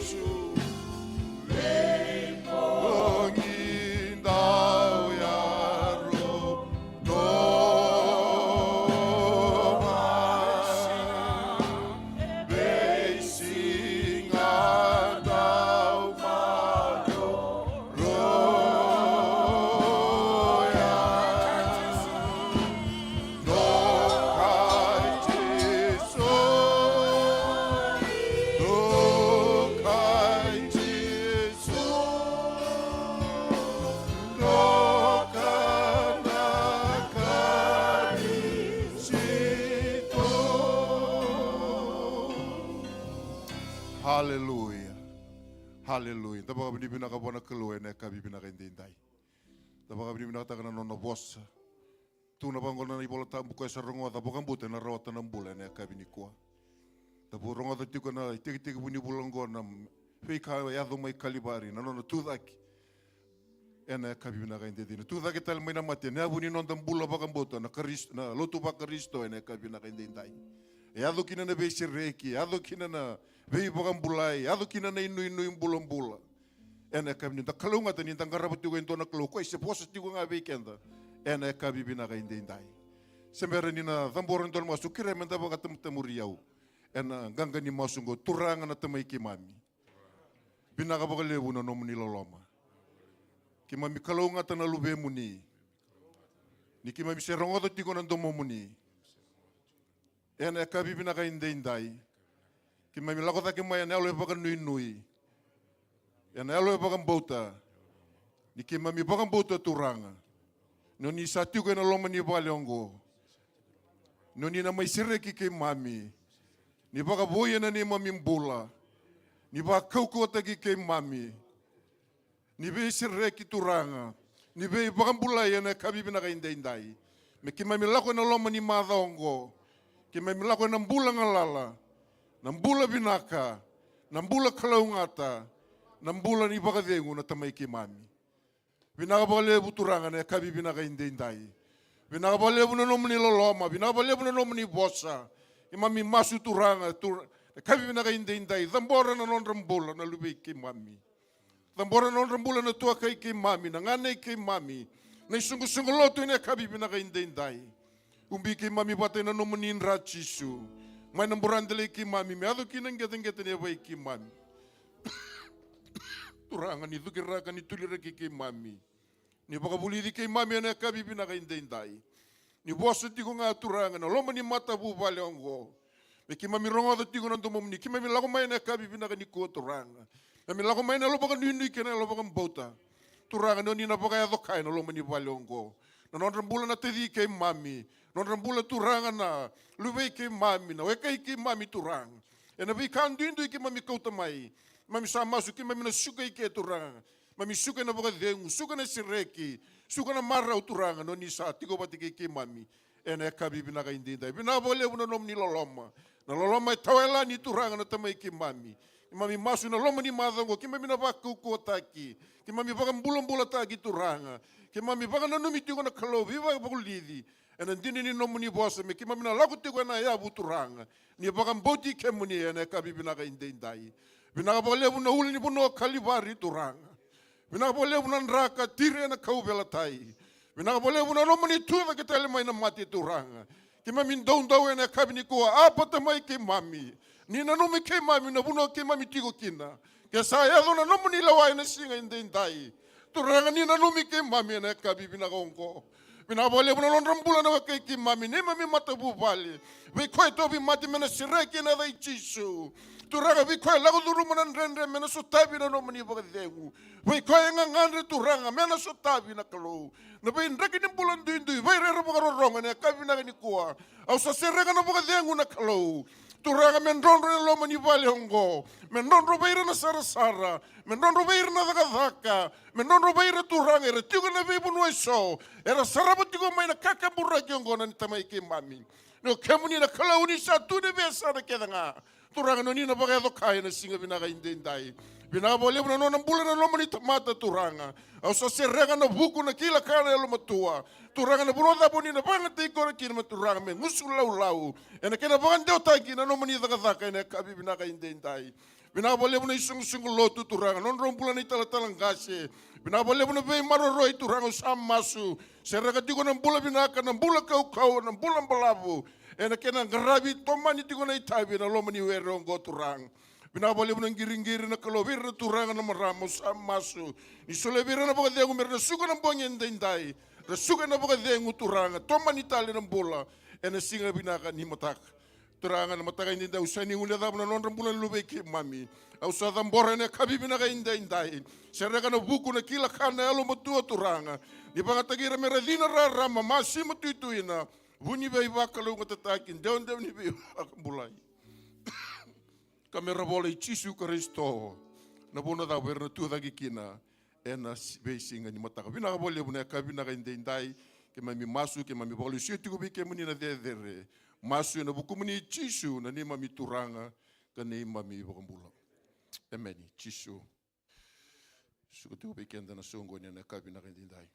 Aleluya. Da vakavinavinaka vua na Kalou ena yakavi vinaka edaidai. Da vakavinavinakataka na nona vosa. Tukuna vaqo na iVola Tabu, ko koya sa rogoca, vakabauta, ena rawata na bula ena yakavi nikua. Da vu rogoca tiko na itekitekivu ni vula oqo, na veika e yaco mai Kalivari, na nona tucake. Ena yakavi vinaka edaidai, na tucake tale mai na mate, na yavu ni noda bula vakabauta, na Karis-, na lotu vaKarisito, ena yakavi vinaka edaidai. E yaco kina na veisereki, e yaco kina na veivakabulai, e yaco kina na inuinui bulabula. Ena yakavi ni da kalougata ni da qarava tiko e dua na Kalou, ko koya se vosa tiko ga vei keda. Ena yakavi vinaka edaidai. Se bera ni na cabora e dua na masu, kerea meda vakatamutamuri au ena qaqa ni masu oqo. Turaga na Tamai keimami, vinaka vakalevu na nomuni loloma. Keimami kalougata na luvemuni. Ni keimami se rogoca tiko na domomuni. Ena yakavi vinaka edaidai. Keimami lako cake mai ena yalo e vakanuinui. Ena yalo e vakabauta. Ni keimami vakabauta, Turaga, ni oni sa tiko ena loma ni vale oqo. Ni oni na mai sereki keimami. Ni vakavoui ena neimami bula. Ni vakaukauwataki keimami. Ni veisereki, Turaga. Ni veivakabulai ena yakavi vinaka edaidai. Me keimami lako ena loma ni macawa oqo. Keimami lako ena bula galala. Na bula vinaka. Na bula kalougata. Na bula ni vakacegu, na Tamai keimami. Vinaka vakalevu, Turaga, na yakavi vinaka edaidai. Vinaka vakalevu na nomuni loloma, vinaka vakalevu na nomuni vosa. Keimami masu, Turaga, Tur-, na yakavi vinaka edaidai. Cabora na nodra bula na luvei keimami. Cabora na nodra bula na tuakai keimami, na ganei keimami, na isoqosoqo lotu ena yakavi vinaka edaidai. Ubi keimami vata ena nomuni dra, Jisu. Mai na buradelai keimami, me yaco kina na qeteqete ni yavai keimami. Turaga, ni cukiraka, ni tuliraki keimami. Ni vakavulici keimami ena yakavi vinaka edaidai. Ni vosa tiko ga, Turaga, na loma ni matavuvale oqo. Me keimami rogoca tiko na domomuni, keimami lako mai ena yakavi vinaka nikua, Turaga. Keimami lako mai ena yalo vakanuinui kei na yalo vakabauta. Turaga, ni oni na vakayaco kaya na loma ni vale oqo. Na nodra bula na taci keimami. Nodra bula, Turaga, na luvei keimami, na wekai keimami, Turaga. Ena veika duidui keimami kauta mai. Keimami sa masu, keimami na suka i ke, Turaga. Keimami suka ena vakacegu, suka ena sereki, suka ena marau, Turaga, ni oni sa tiko vata kei keimami. Ena yakavi vinaka edaidai. Vinaka vakalevu na nomuni loloma. Na loloma e tawayalani, Turaga, na Tamai keimami. Keimami masu ena loma ni macawa oqo, keimami na vakaukauwataki. Keimami vakabulabulataki, Turaga. Keimami vakananumi tiko na Kalou veivakavulici. Ena dina ni nomuni vosa, me keimami na lako tiko ena yavu, Turaga. Ni vakabauti kemuni ena yakavi vinaka edaidai. Vinaka vakalevu na ulunivanua o Kalivari, Turaga. Vinaka vakalevu na dra ka tiri ena kauveilatai. Vinaka vakalevu na nomuni tucake tale mai na mate, Turaga. Keimami doudou ena yakavi nikua, Apa, Tamai keimami. Ni nanumi keimami na vanua keimami tiko kina. Ke sa yaco na nomuni lewa ena siga edaidai. Turaga, ni nanumi keimami ena yakavi vinaka oqo. Vinaka vakalevu na nodra bula na wekai keimami, neimami matavuvale. Vei koya e tauvimate, me na sereki ena yaca i Jisu. Turaga, vei koya e lako curuma na dredre, me na sotavi na nomuni vakacegu. Vei koya e gagadre, Turaga, me na sotavi, na Kalou. Na veidraki ni bula duidui vei ira era vakarorogo ena yakavi vinaka nikua. Au sa sereka na vakacegu, na Kalou. Turaga, me drodro ena loma ni vale oqo. Me drodro vei ira na sarasara. Me drodro vei ira na cakacaka. Me drodro vei ira, Turaga, era tiko ena veivanua eso. Era sarava tiko mai na kakaburaki oqo, na Tamai keimami. Ni o kemuni na Kalou, ni sa tu ena veiyasana kece ga. Turaga, ni oni na vakayaco kaya ena siga vinaka edaidai. Vinaka vakalevu na nona bula na loma ni tamata, Turaga. Au sa sereka na vuku, na kila ka, na yalomatua. Turaga, na vanua cava oni na vakayagataki koya kina, me, Turaga, me gusu laulau ena kena vakadewataki na nomuni cakacaka ena yakavi vinaka edaidai. Vinaka vakalevu na isoqosoqo lotu, Turaga, nodrau bula na italatala qase. Vinaka vakalevu na veimaroroi, Turaga, au sa masu. Sereka tiko na bula vinaka, na bula kaukauwa, na bula balavu. Ena kena qaravi, tomani tiko na itavi ena loma ni were oqo, Turaga. Vinaka vakalevu na qiriqiri, na Kalou, vei ira na turaga, na marama, au sa masu. Ni solia vei ira na vakacegu, me ra na suka na bogi edaidai. Ra suka ena vakacegu, Turaga, tomani tale na bula ena siga vinaka ni mataka. Turaga, na mataka edaidai, au sa ni guilecava na nodra bula na luvei keimami. Au sa cabora ena yakavi vinaka edaidai. Sereka na vuku, na kila ka, na yalomatua, Turaga. Ni vakayagataki ira me ra cina, rarama, masima, tuituina. Vu ni veivakalougatataki, dewadewa ni veivakabulai. Ka me ra vola i Jisu Karisito, Na vanua cava era na tu cake kina ena veisiga ni mataka. Vinaka vakalevu na yakavi vinaka edaidai. Keimami masu, keimami vakalesui tiko vei kemuni na cecere. Masu ena vukumuni Jisu, na neimami Turaga ka neimami iVakabula. Emeni. Jisu, suka tiko vei keda na soqoni ena yakavi vinaka edaidai.